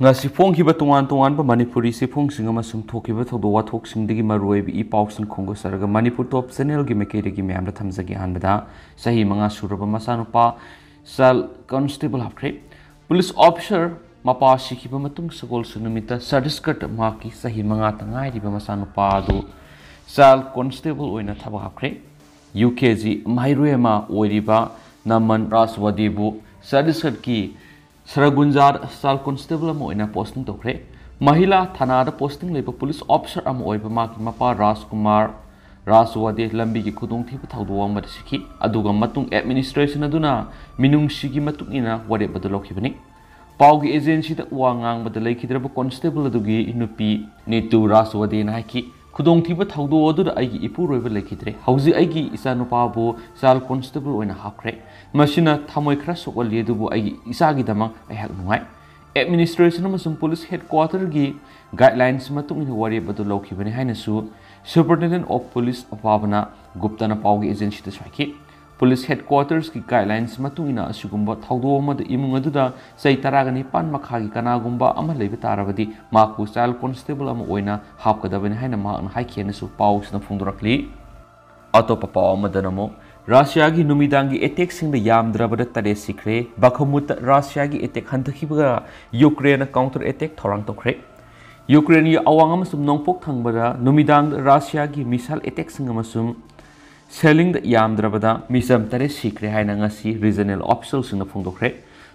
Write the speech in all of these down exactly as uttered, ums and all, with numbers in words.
ꯉꯁꯤ ꯐꯣꯡꯈꯤꯕ ꯇꯣꯉꯥꯟ ꯇꯣꯉꯥꯟꯕ ꯃꯅꯤꯄꯨꯔꯤ ꯆꯦꯐꯣꯡꯁꯤꯡ ꯑꯃꯁꯨꯡ ꯊꯣꯛꯈꯤꯕ ꯊꯧꯗꯣꯛ ꯋꯥꯊꯣꯛꯁꯤꯡꯗꯒꯤ ꯃꯔꯨꯑꯣꯏꯕ ꯏ ꯄꯥꯎꯁꯤꯡ ꯈꯣꯝꯒꯠꯆꯔꯒ ꯃꯅꯤꯄꯨꯔ ꯇꯣꯞ ꯆꯦꯅꯦꯜꯒꯤ ꯃꯥꯏꯀꯩꯗꯒꯤ ꯃꯌꯥꯝꯗ ꯊꯝꯖꯒꯦ꯫ ꯑꯍꯥꯟꯕꯗ, ꯆꯍꯤ ꯃꯉꯥ ꯁꯨꯔꯕ ꯃꯆꯥꯅꯨꯄꯥ ꯆꯥꯏꯜ ꯀꯣꯟꯁꯇꯦꯕꯜ ꯍꯥꯞꯈ꯭ꯔꯦ꯫ ꯄꯨꯂꯤꯁ ꯑꯣꯐꯤꯁꯔ ꯃꯄꯥ ꯁꯤꯈꯤꯕ ꯃꯇꯨꯡ ꯁꯒꯣꯜꯁꯦꯜ ꯅꯨꯃꯤꯠꯇ ꯁꯇꯤꯁꯒꯔꯗ ꯃꯍꯥꯛꯀꯤ ꯆꯍꯤ ꯃꯉꯥꯇ ꯉꯥꯏꯔꯤꯕ ꯃꯆꯥꯅꯨꯄꯥ ꯑꯗꯨ ꯆꯥꯏꯜ ꯀꯣꯟꯁꯇꯦꯕꯜ ꯑꯣꯏꯅ ꯊꯕꯛ ꯍꯥꯞꯈ꯭ꯔꯦ꯫ ꯌꯨ ꯀꯦ ꯖꯤ ꯃꯍꯩꯔꯣꯏ ꯑꯃ ꯑꯣꯏꯔꯤꯕ ꯅꯃꯟ ꯔꯥꯖꯋꯥꯗꯦꯕꯨ ꯁꯇꯤꯁꯒꯔꯗꯀꯤ ꯁꯔꯒꯨꯟꯖꯥꯗ ꯆꯥꯏꯜ ꯀꯣꯟꯁꯇꯦꯕꯜ ꯑꯃ ꯑꯣꯏꯅ ꯄꯣꯁꯇꯤꯡ ꯇꯧꯈ꯭ꯔꯦ꯫ ꯃꯍꯤꯂꯥ ꯊꯥꯅꯥꯗ ꯄꯣꯁꯇꯤꯡ ꯂꯩꯕ ꯄꯨꯂꯤꯁ ꯑꯣꯐꯤꯁꯔ ꯑꯃ ꯑꯣꯏꯕ ꯃꯍꯥꯛꯀꯤ ꯃꯄꯥ ꯔꯥꯖꯀꯨꯃꯥꯔ ꯔꯥꯖꯋꯥꯗꯦ ꯂꯝꯕꯤꯒꯤ ꯈꯨꯗꯣꯡꯊꯤꯕ ꯊꯧꯗꯣꯛ ꯑꯃꯗ ꯁꯤꯈꯤ꯫ ꯑꯗꯨꯒ ꯃꯇꯨꯡ ꯑꯦꯗꯃꯤꯅꯤꯁꯇ꯭ꯔꯦꯁꯟ ꯑꯗꯨꯅ ꯃꯤꯅꯨꯡꯁꯤꯒꯤ ꯃꯇꯨꯡ ꯏꯟꯅ ꯋꯥꯔꯦꯞ ꯑꯗꯨ ꯂꯧꯈꯤꯕꯅꯤ꯫ ꯄꯥꯎꯒꯤ ꯑꯦꯖꯦꯟꯁꯤꯗ ꯋꯥ ꯉꯥꯡꯕꯗ ꯂꯩꯈꯤꯗ꯭ꯔꯕ ꯀꯣꯟꯁꯇꯦꯕꯜ ꯑꯗꯨꯒꯤ ꯅꯨꯄꯤ ꯅꯤꯇꯨ ꯔꯥꯖꯋꯥꯗꯦꯅ ꯍꯥꯏꯈꯤ, "ꯈꯨꯗꯣꯡꯊꯤꯕ ꯊꯧꯗꯣꯛ ꯑꯗꯨꯗ ꯑꯩꯒꯤ ꯏꯄꯨꯔꯣꯏꯕ ꯂꯩꯈꯤꯗ꯭ꯔꯦ꯫ ꯍꯧꯖꯤꯛ ꯑꯩꯒꯤ ꯏꯆꯥꯅꯨꯄꯥꯕꯨ ꯆꯥꯏꯜ ꯀꯣꯟꯁꯇꯦꯕꯜ ꯑꯣꯏꯅ ꯍꯥꯞꯈ꯭ꯔꯦ꯫ ꯃꯁꯤꯅ ꯊꯃꯣꯏ ꯈꯔ ꯁꯣꯛꯍꯜꯂꯤ, ꯑꯗꯨꯕꯨ ꯑꯩꯒꯤ ꯏꯆꯥꯒꯤꯗꯃꯛ ꯑꯩꯍꯥꯛ ꯅꯨꯡꯉꯥꯏ"꯫ ꯑꯦꯗꯃꯤꯅꯤꯁꯇ꯭ꯔꯦꯁꯟ ꯑꯃꯁꯨꯡ ꯄꯨꯂꯤꯁ ꯍꯦꯗꯀ꯭ꯋꯥꯇꯔꯒꯤ ꯒꯥꯏꯗꯂꯥꯏꯟꯁ ꯃꯇꯨꯡ ꯏꯟꯅ ꯋꯥꯔꯦꯞ ꯑꯗꯨ ꯂꯧꯈꯤꯕꯅꯤ ꯍꯥꯏꯅꯁꯨ ꯁꯨꯄꯔꯤꯟꯇꯦꯟꯗꯦꯟꯠ ꯑꯣꯐ ꯄꯨꯂꯤꯁ ꯄꯥꯕꯅ ꯒꯨꯞꯇꯅ ꯄꯥꯎꯒꯤ ꯑꯦꯖꯦꯟꯁꯤꯗꯁꯨ ꯍꯥꯏꯈꯤ꯫ ꯄꯨꯂꯤꯁ ꯍꯦꯗꯀ꯭ꯋꯥꯇꯔꯁꯀꯤ ꯒꯥꯏꯗꯂꯥꯏꯟꯁ ꯃꯇꯨꯡ ꯏꯟꯅ ꯑꯁꯤꯒꯨꯝꯕ ꯊꯧꯗꯣꯛ ꯑꯃꯗ ꯏꯃꯨꯡ ꯑꯗꯨꯗ ꯆꯍꯤ ꯇꯔꯥꯒ ꯅꯤꯄꯥꯟ ꯃꯈꯥꯒꯤ ꯀꯅꯥꯒꯨꯝꯕ ꯑꯃ ꯂꯩꯕ ꯇꯥꯔꯕꯗꯤ ꯃꯍꯥꯛꯄꯨ ꯆꯥꯏꯜ ꯀꯣꯟꯁꯇꯦꯕꯜ ꯑꯃ ꯑꯣꯏꯅ ꯍꯥꯞꯀꯗꯕꯅꯤ ꯍꯥꯏꯅ ꯃꯍꯥꯛꯅ ꯍꯥꯏꯈꯤ ꯍꯥꯏꯅꯁꯨ ꯄꯥꯎꯁꯤꯅ ꯐꯣꯡꯗꯣꯔꯛꯂꯤ꯫ ꯑꯇꯣꯞꯄ ꯄꯥꯎ ꯑꯃꯗꯅ ꯑꯃꯨꯛ ꯔꯁꯤꯌꯥꯒꯤ ꯅꯨꯃꯤꯗꯥꯡꯒꯤ ꯑꯦꯇꯦꯛꯁꯤꯡꯗ ꯌꯥꯝꯗ꯭ꯔꯕꯗ ꯇꯔꯦꯠ ꯁꯤꯈ꯭ꯔꯦ꯫ ꯕꯥꯈꯃꯨꯠꯇ ꯔꯁꯤꯌꯥꯒꯤ ꯑꯦꯇꯦꯛ ꯍꯟꯊꯈꯤꯕꯒ ꯌꯨꯀ꯭ꯔꯦꯟꯅ ꯀꯥꯎꯟꯇꯔ ꯑꯦꯇꯦꯛ ꯊꯧꯔꯥꯡ ꯇꯧꯈ꯭ꯔꯦ꯫ ꯌꯨꯀ꯭ꯔꯦꯟꯒꯤ ꯑꯋꯥꯡ ꯑꯃꯁꯨꯡ ꯅꯣꯡꯄꯣꯛ ꯊꯪꯕꯗ ꯅꯨꯃꯤꯗꯥꯡꯗ ꯔꯁꯤꯌꯥꯒꯤ ꯃꯤꯁꯥꯏꯜ ꯑꯦꯇꯦꯛꯁꯤꯡ ꯑꯃꯁꯨꯡ ꯁꯦꯂꯤꯡꯗ ꯌꯥꯝꯗ꯭ꯔꯕꯗ ꯃꯤꯆꯝ ꯇꯔꯦꯠ ꯁꯤꯈ꯭ꯔꯦ ꯍꯥꯏꯅ ꯉꯁꯤ ꯔꯤꯖꯅꯦꯜ ꯑꯣꯐꯤꯁꯤꯌꯦꯜꯁꯤꯡꯅ ꯐꯣꯡꯗꯣꯛꯈ꯭ꯔꯦ꯫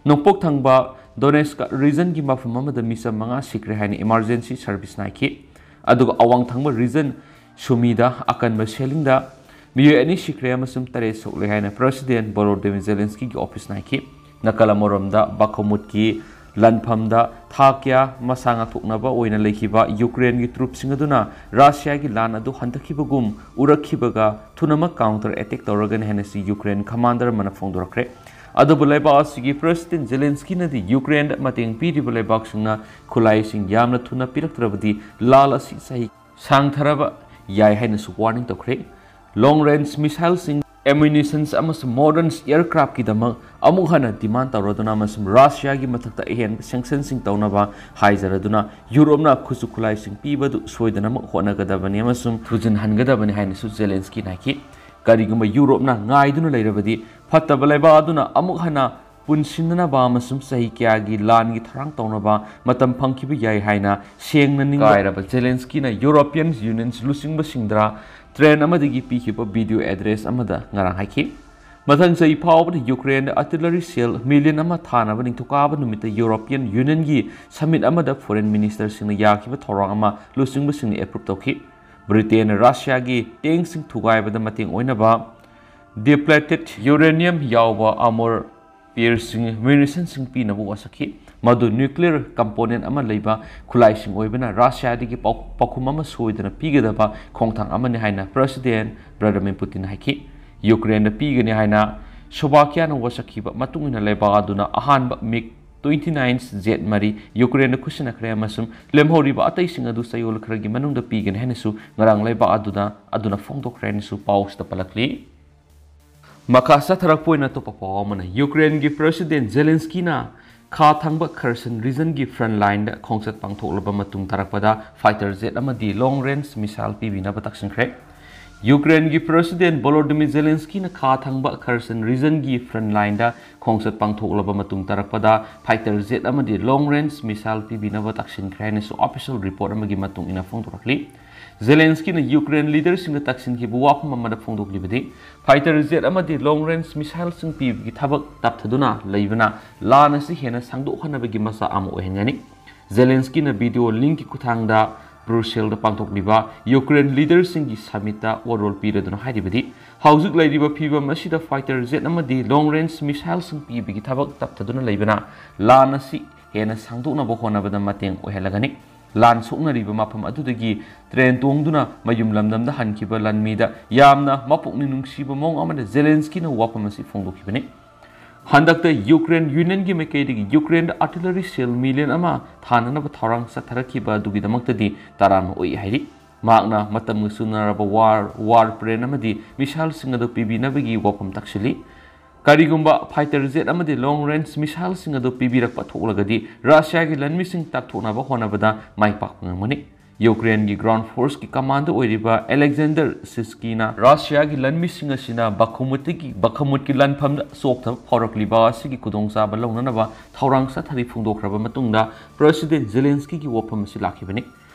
ꯅꯣꯡꯄꯣꯛ ꯊꯪꯕ ꯗꯣꯅꯦꯁꯀ ꯔꯤꯖꯟꯒꯤ ꯃꯐꯝ ꯑꯃꯗ ꯃꯤꯆꯝ ꯃꯉꯥ ꯁꯤꯈ꯭ꯔꯦ ꯍꯥꯏꯅ ꯏꯃꯥꯔꯖꯦꯟꯁꯤ ꯁꯔꯚꯤꯁꯅ ꯍꯥꯏꯈꯤ꯫ ꯑꯗꯨꯒ ꯑꯋꯥꯡ ꯊꯪꯕ ꯔꯤꯖꯟ ꯁꯨꯃꯤꯗ ꯑꯀꯟꯕ ꯁꯦꯂꯤꯡꯗ ꯃꯤꯑꯣꯏ ꯑꯅꯤ ꯁꯤꯈ꯭ꯔꯦ ꯑꯃꯁꯨꯡ ꯇꯔꯦꯠ ꯁꯣꯛꯂꯦ ꯍꯥꯏꯅ ꯄ꯭ꯔꯦꯁꯤꯗꯦꯟꯠ ꯚꯣꯂꯣꯗꯤꯃꯤꯔ ꯖꯦꯂꯦꯟꯁꯀꯤꯒꯤ ꯑꯣꯐꯤꯁꯅ ꯍꯥꯏꯈꯤ꯫ ꯅꯥꯀꯜ ꯑꯃꯔꯣꯝꯗ ꯕꯥꯈꯃꯨꯠꯀꯤ ꯂꯥꯟꯐꯝꯗ ꯊꯥ ꯀꯌꯥ ꯃꯁꯥ ꯉꯥꯛꯊꯣꯛꯅꯕ ꯑꯣꯏꯅ ꯂꯩꯈꯤꯕ ꯌꯨꯀ꯭ꯔꯦꯟꯒꯤ ꯇ꯭ꯔꯨꯞꯁꯤꯡ ꯑꯗꯨꯅ ꯔꯁꯤꯌꯥꯒꯤ ꯂꯥꯟ ꯑꯗꯨ ꯍꯟꯊꯈꯤꯕꯒꯨꯝ ꯎꯔꯛꯈꯤꯕꯒ ꯊꯨꯅꯃꯛ ꯀꯥꯎꯟꯇꯔ ꯑꯦꯇꯦꯛ ꯇꯧꯔꯒꯅꯤ ꯍꯥꯏꯅꯁꯨ ꯌꯨꯀ꯭ꯔꯦꯟ ꯀꯃꯥꯟꯗꯔ ꯑꯃꯅ ꯐꯣꯡꯗꯣꯔꯛꯈ꯭ꯔꯦ꯫ ꯑꯗꯨꯕꯨ ꯂꯩꯕꯥꯛ ꯑꯁꯤꯒꯤ ꯄ꯭ꯔꯦꯁꯤꯗꯦꯟꯠ ꯖꯦꯂꯦꯟꯁꯀꯤꯅꯗꯤ ꯌꯨꯀ꯭ꯔꯦꯟꯗ ꯃꯇꯦꯡ ꯄꯤꯔꯤꯕ ꯂꯩꯕꯥꯛꯁꯤꯡꯅ ꯈꯨꯠꯂꯥꯏꯁꯤꯡ ꯌꯥꯝꯅ ꯊꯨꯅ ꯄꯤꯔꯛꯇ꯭ꯔꯕꯗꯤ ꯂꯥꯟ ꯑꯁꯤ ꯆꯍꯤ ꯁꯥꯡꯊꯔꯕ ꯌꯥꯏ ꯍꯥꯏꯅꯁꯨ ꯋꯥꯔꯅꯤꯡ ꯇꯧꯈ꯭ꯔꯦ꯫ ꯂꯣꯡ ꯔꯦꯟꯖ ꯃꯤꯁꯥꯏꯜꯁꯤꯡ ꯑꯦꯃꯨꯅꯤꯁꯟꯁ ꯑꯃꯁꯨꯡ ꯃꯣꯗꯔꯟ ꯑꯦꯌꯔꯀ꯭ꯔꯥꯐꯀꯤꯗꯃꯛ ꯑꯃꯨꯛ ꯍꯟꯅ ꯗꯤꯃꯥꯟ ꯇꯧꯔꯗꯨꯅ ꯑꯃꯁꯨꯡ ꯔꯁꯤꯌꯥꯒꯤ ꯃꯊꯛꯇ ꯑꯍꯦꯟꯕ ꯁꯦꯡꯁꯟꯁꯤꯡ ꯇꯧꯅꯕ ꯍꯥꯏꯖꯔꯗꯨꯅ ꯌꯨꯔꯣꯞꯅ ꯈꯨꯠꯁꯨ ꯈꯨꯠꯂꯥꯏꯁꯤꯡ ꯄꯤꯕꯗꯨ ꯁꯣꯏꯗꯅꯃꯛ ꯍꯣꯠꯅꯒꯗꯕꯅꯤ ꯑꯃꯁꯨꯡ ꯊꯨꯖꯤꯟꯍꯟꯒꯗꯕꯅꯤ ꯍꯥꯏꯅꯁꯨ ꯖꯦꯂꯦꯟꯁꯀꯤꯅ ꯍꯥꯏꯈꯤ꯫ ꯀꯔꯤꯒꯨꯝꯕ ꯌꯨꯔꯣꯞꯅ ꯉꯥꯏꯗꯨꯅ ꯂꯩꯔꯕꯗꯤ ꯐꯠꯇꯕ ꯂꯩꯕꯥꯛ ꯑꯗꯨꯅ ꯑꯃꯨꯛ ꯍꯟꯅ ꯄꯨꯟꯁꯤꯟꯅꯅꯕ ꯑꯃꯁꯨꯡ ꯆꯍꯤ ꯀꯌꯥꯒꯤ ꯂꯥꯟꯒꯤ ꯊꯧꯔꯥꯡ ꯇꯧꯅꯕ ꯃꯇꯝ ꯐꯪꯈꯤꯕ ꯌꯥꯏ ꯍꯥꯏꯅ ꯁꯦꯡꯅ ꯅꯤꯡꯕ ꯀꯥꯏꯔꯕ ꯖꯦꯂꯦꯟꯁꯀꯤꯅ ꯌꯨꯔꯣꯄꯤꯌꯟ ꯌꯨꯅꯤꯌꯟ ꯂꯨꯆꯤꯡꯕꯁꯤꯡꯗ ꯇ꯭ꯔꯦꯟ ꯑꯃꯗꯒꯤ ꯄꯤꯈꯤꯕ ꯚꯤꯗꯤꯑꯣ ꯑꯦꯗ꯭ꯔꯦꯁ ꯑꯃꯗ ꯉꯔꯥꯡ ꯍꯥꯏꯈꯤ꯫ ꯃꯊꯪ ꯆꯍꯤ ꯐꯥꯎꯕꯗ ꯌꯨꯀ꯭ꯔꯦꯟꯗ ꯑꯥꯔꯇꯤꯂꯔꯤ ꯁꯦꯜ ꯃꯤꯂꯤꯌꯟ ꯑꯃ ꯊꯥꯅꯕ ꯅꯤꯡꯊꯧꯀꯥꯕ ꯅꯨꯃꯤꯠꯇ ꯌꯨꯔꯣꯄꯤꯌꯟ ꯌꯨꯅꯤꯌꯟꯒꯤ ꯁꯃꯤꯠ ꯑꯃꯗ ꯐꯣꯔꯦꯟ ꯃꯤꯅꯤꯁꯇꯔꯁꯤꯡꯅ ꯌꯥꯈꯤꯕ ꯊꯧꯔꯥꯡ ꯑꯃ ꯂꯨꯆꯤꯡꯕꯁꯤꯡꯅ ꯑꯦꯄ꯭ꯔꯨꯞ ꯇꯧꯈꯤ꯫ ꯕ꯭ꯔꯤꯇꯦꯟꯅ ꯔꯁꯤꯌꯥꯒꯤ ꯇꯦꯡꯁꯤꯡ ꯊꯨꯒꯥꯏꯕꯗ ꯃꯇꯦꯡ ꯑꯣꯏꯅꯕ ꯗꯤꯄ꯭ꯂꯦꯇꯦꯠ ꯌꯨꯔꯦꯅꯤꯌꯝ ꯌꯥꯎꯕ ꯑꯥꯔꯃꯣꯔ ꯄꯤꯌꯔꯁꯤꯡ, ꯃ꯭ꯌꯨꯅꯤꯁꯟꯁꯤꯡ ꯄꯤꯅꯕ ꯋꯥꯁꯛꯈꯤ꯫ ꯃꯗꯨ ꯅ꯭ꯌꯨꯀ꯭ꯂꯤꯌꯔ ꯀꯝꯄꯣꯅꯦꯟ ꯑꯃ ꯂꯩꯕ ꯈꯨꯠꯂꯥꯏꯁꯤꯡ ꯑꯣꯏꯕꯅ ꯔꯁꯤꯌꯥꯗꯒꯤ ꯄꯥꯎ-, ꯄꯥꯎꯈꯨꯝ ꯑꯃ ꯁꯣꯏꯗꯅ ꯄꯤꯒꯗꯕ ꯈꯣꯡꯊꯥꯡ ꯑꯃꯅꯤ ꯍꯥꯏꯅ ꯄ꯭ꯔꯦꯁꯤꯗꯦꯟ ꯚ꯭ꯂꯥꯗꯤꯃꯤꯔ ꯄꯨꯇꯤꯟꯅ ꯍꯥꯏꯈꯤ꯫ ꯌꯨꯀ꯭ꯔꯦꯟꯗ ꯄꯤꯒꯅꯤ ꯍꯥꯏꯅ ꯁ꯭ꯂꯣꯚꯥꯀꯤꯌꯥꯅ ꯋꯥꯁꯛꯈꯤꯕ ꯃꯇꯨꯡ ꯏꯟꯅ ꯂꯩꯕꯥꯛ ꯑꯗꯨꯅ ꯑꯍꯥꯟꯕ ꯃꯤꯒ ꯇ꯭ꯋꯦꯟꯇꯤ ꯅꯥꯏꯟ ꯖꯦꯠ ꯃꯔꯤ ꯌꯨꯀ꯭ꯔꯦꯟꯗ ꯈꯨꯠꯁꯤꯟꯅꯈ꯭ꯔꯦ ꯑꯃꯁꯨꯡ ꯂꯦꯝꯍꯧꯔꯤꯕ ꯑꯇꯩꯁꯤꯡ ꯑꯗꯨ ꯆꯌꯣꯜ ꯈꯔꯒꯤ ꯃꯅꯨꯡꯗ ꯄꯤꯒꯅꯤ ꯍꯥꯏꯅꯁꯨ ꯉꯔꯥꯡ ꯂꯩꯕꯥꯛ ꯑꯗꯨꯅ, ꯑꯗꯨꯅ ꯐꯣꯡꯗꯣꯛꯈ꯭ꯔꯦ ꯍꯥꯏꯅꯁꯨ ꯄꯥꯎ ꯑꯁꯤꯗ ꯄꯜꯂꯛꯂꯤ꯫ ꯃꯈꯥ ꯆꯠꯊꯔꯛꯄ ꯑꯣꯏꯅ ꯑꯇꯣꯞꯄ ꯄꯥꯎ ꯑꯃꯅ, ꯌꯨꯀ꯭ꯔꯦꯟꯒꯤ ꯄ꯭ꯔꯦꯁꯤꯗꯦꯟ ꯖꯦꯂꯦꯟꯁꯀꯤꯅ ꯈꯥ ꯊꯪꯕ ꯈꯔꯁꯟ ꯔꯤꯖꯟꯒꯤ ꯐ꯭ꯔꯟ ꯂꯥꯏꯟꯗ ꯈꯣꯡꯆꯠ ꯄꯥꯡꯊꯣꯛꯂꯕ ꯃꯇꯨꯡ ꯇꯥꯔꯛꯄꯗ ꯐꯥꯏꯇꯔ ꯖꯦꯠ ꯑꯃꯗꯤ ꯂꯣꯡ ꯔꯦꯟꯖ ꯃꯤꯁꯥꯏꯜ ꯄꯤꯕꯤꯅꯕ ꯇꯛꯁꯤꯟꯈ꯭ꯔꯦ꯫ ꯌꯨꯀ꯭ꯔꯦꯟꯒꯤ ꯄ꯭ꯔꯦꯁꯤꯗꯦꯟ ꯚꯣꯂꯣꯗꯤꯃꯤꯔ ꯖꯦꯂꯦꯟꯁꯀꯤꯅ ꯈꯥ ꯊꯪꯕ ꯈꯔꯁꯟ ꯔꯤꯖꯟꯒꯤ ꯐ꯭ꯔꯟ ꯂꯥꯏꯟꯗ ꯈꯣꯡꯆꯠ ꯄꯥꯡꯊꯣꯛꯂꯕ ꯃꯇꯨꯡ ꯇꯥꯔꯛꯄꯗ ꯐꯥꯏꯇꯔ ꯖꯦꯠ ꯑꯃꯗꯤ ꯂꯣꯡ ꯔꯦꯟꯖ ꯃꯤꯁꯥꯏꯜ ꯄꯤꯕꯤꯅꯕ ꯇꯛꯁꯤꯟꯈ꯭ꯔꯦ ꯍꯥꯏꯅꯁꯨ ꯑꯣꯐꯤꯁꯤꯌꯦꯜ ꯔꯤꯄꯣꯔꯠ ꯑꯃꯒꯤ ꯃꯇꯨꯡ ꯏꯟꯅ ꯐꯣꯡꯗꯣꯔꯛꯂꯤ꯫ ꯖꯦꯂꯦꯟꯁꯀꯤꯅ ꯌꯨꯀ꯭ꯔꯦꯟ ꯂꯤꯗꯔꯁꯤꯡꯗ ꯇꯛꯁꯤꯟꯈꯤꯕ ꯋꯥꯐꯝ ꯑꯃꯗ ꯐꯣꯡꯗꯣꯛꯂꯤꯕꯗꯤ, ꯐꯥꯏꯇꯔ ꯖꯦꯠ ꯑꯃꯗꯤ ꯂꯣꯡ ꯔꯦꯟꯖ ꯃꯤꯁꯥꯏꯜꯁꯤꯡ ꯄꯤꯕꯒꯤ ꯊꯕꯛ ꯇꯞꯊꯗꯨꯅ ꯂꯩꯕꯅ ꯂꯥꯟ ꯑꯁꯤ ꯍꯦꯟꯅ ꯁꯥꯡꯗꯣꯛꯍꯟꯅꯕꯒꯤ ꯃꯆꯥꯛ ꯑꯃ ꯑꯣꯏꯍꯟꯒꯅꯤ꯫ ꯖꯦꯂꯦꯟꯁꯀꯤꯅ ꯚꯤꯗꯤꯑꯣ ꯂꯤꯡꯛꯀꯤ ꯈꯨꯠꯊꯥꯡꯗ ꯕ꯭ꯔꯨꯁꯦꯜꯗ ꯄꯥꯡꯊꯣꯛꯂꯤꯕ ꯌꯨꯀ꯭ꯔꯦꯟ ꯂꯤꯗꯔꯁꯤꯡꯒꯤ ꯁꯃꯤꯠꯇ ꯋꯥꯔꯣꯜ ꯄꯤꯔꯗꯨꯅ ꯍꯥꯏꯔꯤꯕꯗꯤ, ꯍꯧꯖꯤꯛ ꯂꯩꯔꯤꯕ ꯐꯤꯚꯝ ꯑꯁꯤꯗ ꯐꯥꯏꯇꯔ ꯖꯦꯠ ꯑꯃꯗꯤ ꯂꯣꯡ ꯔꯦꯟꯖ ꯃꯤꯁꯥꯏꯜꯁꯤꯡ ꯄꯤꯕꯒꯤ ꯊꯕꯛ ꯇꯞꯊꯗꯨꯅ ꯂꯩꯕꯅ ꯂꯥꯟ ꯑꯁꯤ ꯍꯦꯟꯅ ꯁꯥꯡꯗꯣꯛꯅꯕ ꯍꯣꯠꯅꯕꯗ ꯃꯇꯦꯡ ꯑꯣꯏꯍꯜꯂꯒꯅꯤ꯫ ꯂꯥꯟ ꯁꯣꯛꯅꯔꯤꯕ ꯃꯐꯝ ꯑꯗꯨꯗꯒꯤ ꯇ꯭ꯔꯦꯟ ꯇꯣꯡꯗꯨꯅ ꯃꯌꯨꯝ ꯂꯝꯗꯝꯗ ꯍꯟꯈꯤꯕ ꯂꯥꯟꯃꯤꯗ ꯌꯥꯝꯅ ꯃꯄꯨꯛꯅꯤꯡ ꯅꯨꯡꯁꯤꯕ ꯃꯑꯣꯡ ꯑꯃꯗ ꯖꯦꯂꯦꯟꯁꯀꯤꯅ ꯋꯥꯐꯝ ꯑꯁꯤ ꯐꯣꯡꯗꯣꯛꯈꯤꯕꯅꯤ꯫ ꯍꯟꯗꯛꯇ ꯌꯨꯀ꯭ꯔꯦꯟ ꯌꯨꯅꯤꯌꯟꯒꯤ ꯃꯥꯏꯀꯩꯗꯒꯤ ꯌꯨꯀ꯭ꯔꯦꯟꯗ ꯑꯥꯔꯇꯤꯂꯔꯤ ꯁꯦꯜ ꯃꯤꯂꯤꯌꯟ ꯑꯃ ꯊꯥꯅꯅꯕ ꯊꯧꯔꯥꯡ ꯆꯠꯊꯔꯛꯈꯤꯕ ꯑꯗꯨꯒꯤꯗꯃꯛꯇꯗꯤ ꯇꯔꯥꯝꯅ ꯑꯣꯛꯏ ꯍꯥꯏꯔꯤ꯫ ꯃꯍꯥꯛꯅ ꯃꯇꯝꯒ ꯆꯨꯅꯔꯕ ꯋꯥꯔ ꯋꯥꯔ ꯄ꯭ꯔꯦꯟ ꯑꯃꯗꯤ ꯃꯤꯁꯥꯏꯜꯁꯤꯡ ꯑꯗꯨ ꯄꯤꯕꯤꯅꯕꯒꯤ ꯋꯥꯐꯝ ꯇꯥꯛꯁꯤꯜꯂꯤ꯫ ꯀꯔꯤꯒꯨꯝꯕ ꯐꯥꯏꯇꯔ ꯖꯦꯠ ꯑꯃꯗꯤ ꯂꯣꯡ ꯔꯦꯟꯖ ꯃꯤꯁꯥꯏꯜꯁꯤꯡ ꯑꯗꯨ ꯄꯤꯕꯤꯔꯛꯄ ꯊꯣꯛꯂꯒꯗꯤ ꯔꯁꯤꯌꯥꯒꯤ ꯂꯥꯟꯃꯤꯁꯤꯡ ꯇꯛꯊꯣꯛꯅꯕ ꯍꯣꯠꯅꯕꯗ ꯃꯥꯏ ꯄꯥꯛꯄ ꯉꯝꯒꯅꯤ꯫ ꯌꯨꯀ꯭ꯔꯦꯟꯒꯤ ꯒ꯭ꯔꯥꯎꯟ ꯐꯣꯔꯁꯀꯤ ꯀꯃꯥꯟꯗꯔ ꯑꯣꯏꯔꯤꯕ ꯑꯂꯦꯛꯖꯦꯟꯗꯔ ꯁꯤꯁꯀꯤꯅ ꯔꯁꯤꯌꯥꯒꯤ ꯂꯥꯟꯃꯤꯁꯤꯡ ꯑꯁꯤꯅ ꯕꯈꯃꯨꯠꯇꯒꯤ ꯕꯈꯃꯨꯠꯀꯤ ꯂꯥꯟꯐꯝꯗ ꯆꯣꯛꯊꯕ ꯐꯥꯎꯔꯛꯂꯤꯕ ꯑꯁꯤꯒꯤ ꯈꯨꯗꯣꯡꯆꯥꯕ ꯂꯧꯅꯅꯕ ꯊꯧꯔꯥꯡ ꯆꯠꯊꯔꯤ ꯐꯣꯡꯗꯣꯛꯈ꯭ꯔꯕ ꯃꯇꯨꯡꯗ ꯄ꯭ꯔꯦꯁꯤꯗꯦꯟ ꯖꯦꯂꯦꯟꯁꯀꯤꯒꯤ ꯋꯥꯐꯝ ꯑꯁꯤ ꯂꯥꯛꯈꯤꯕꯅꯤ꯫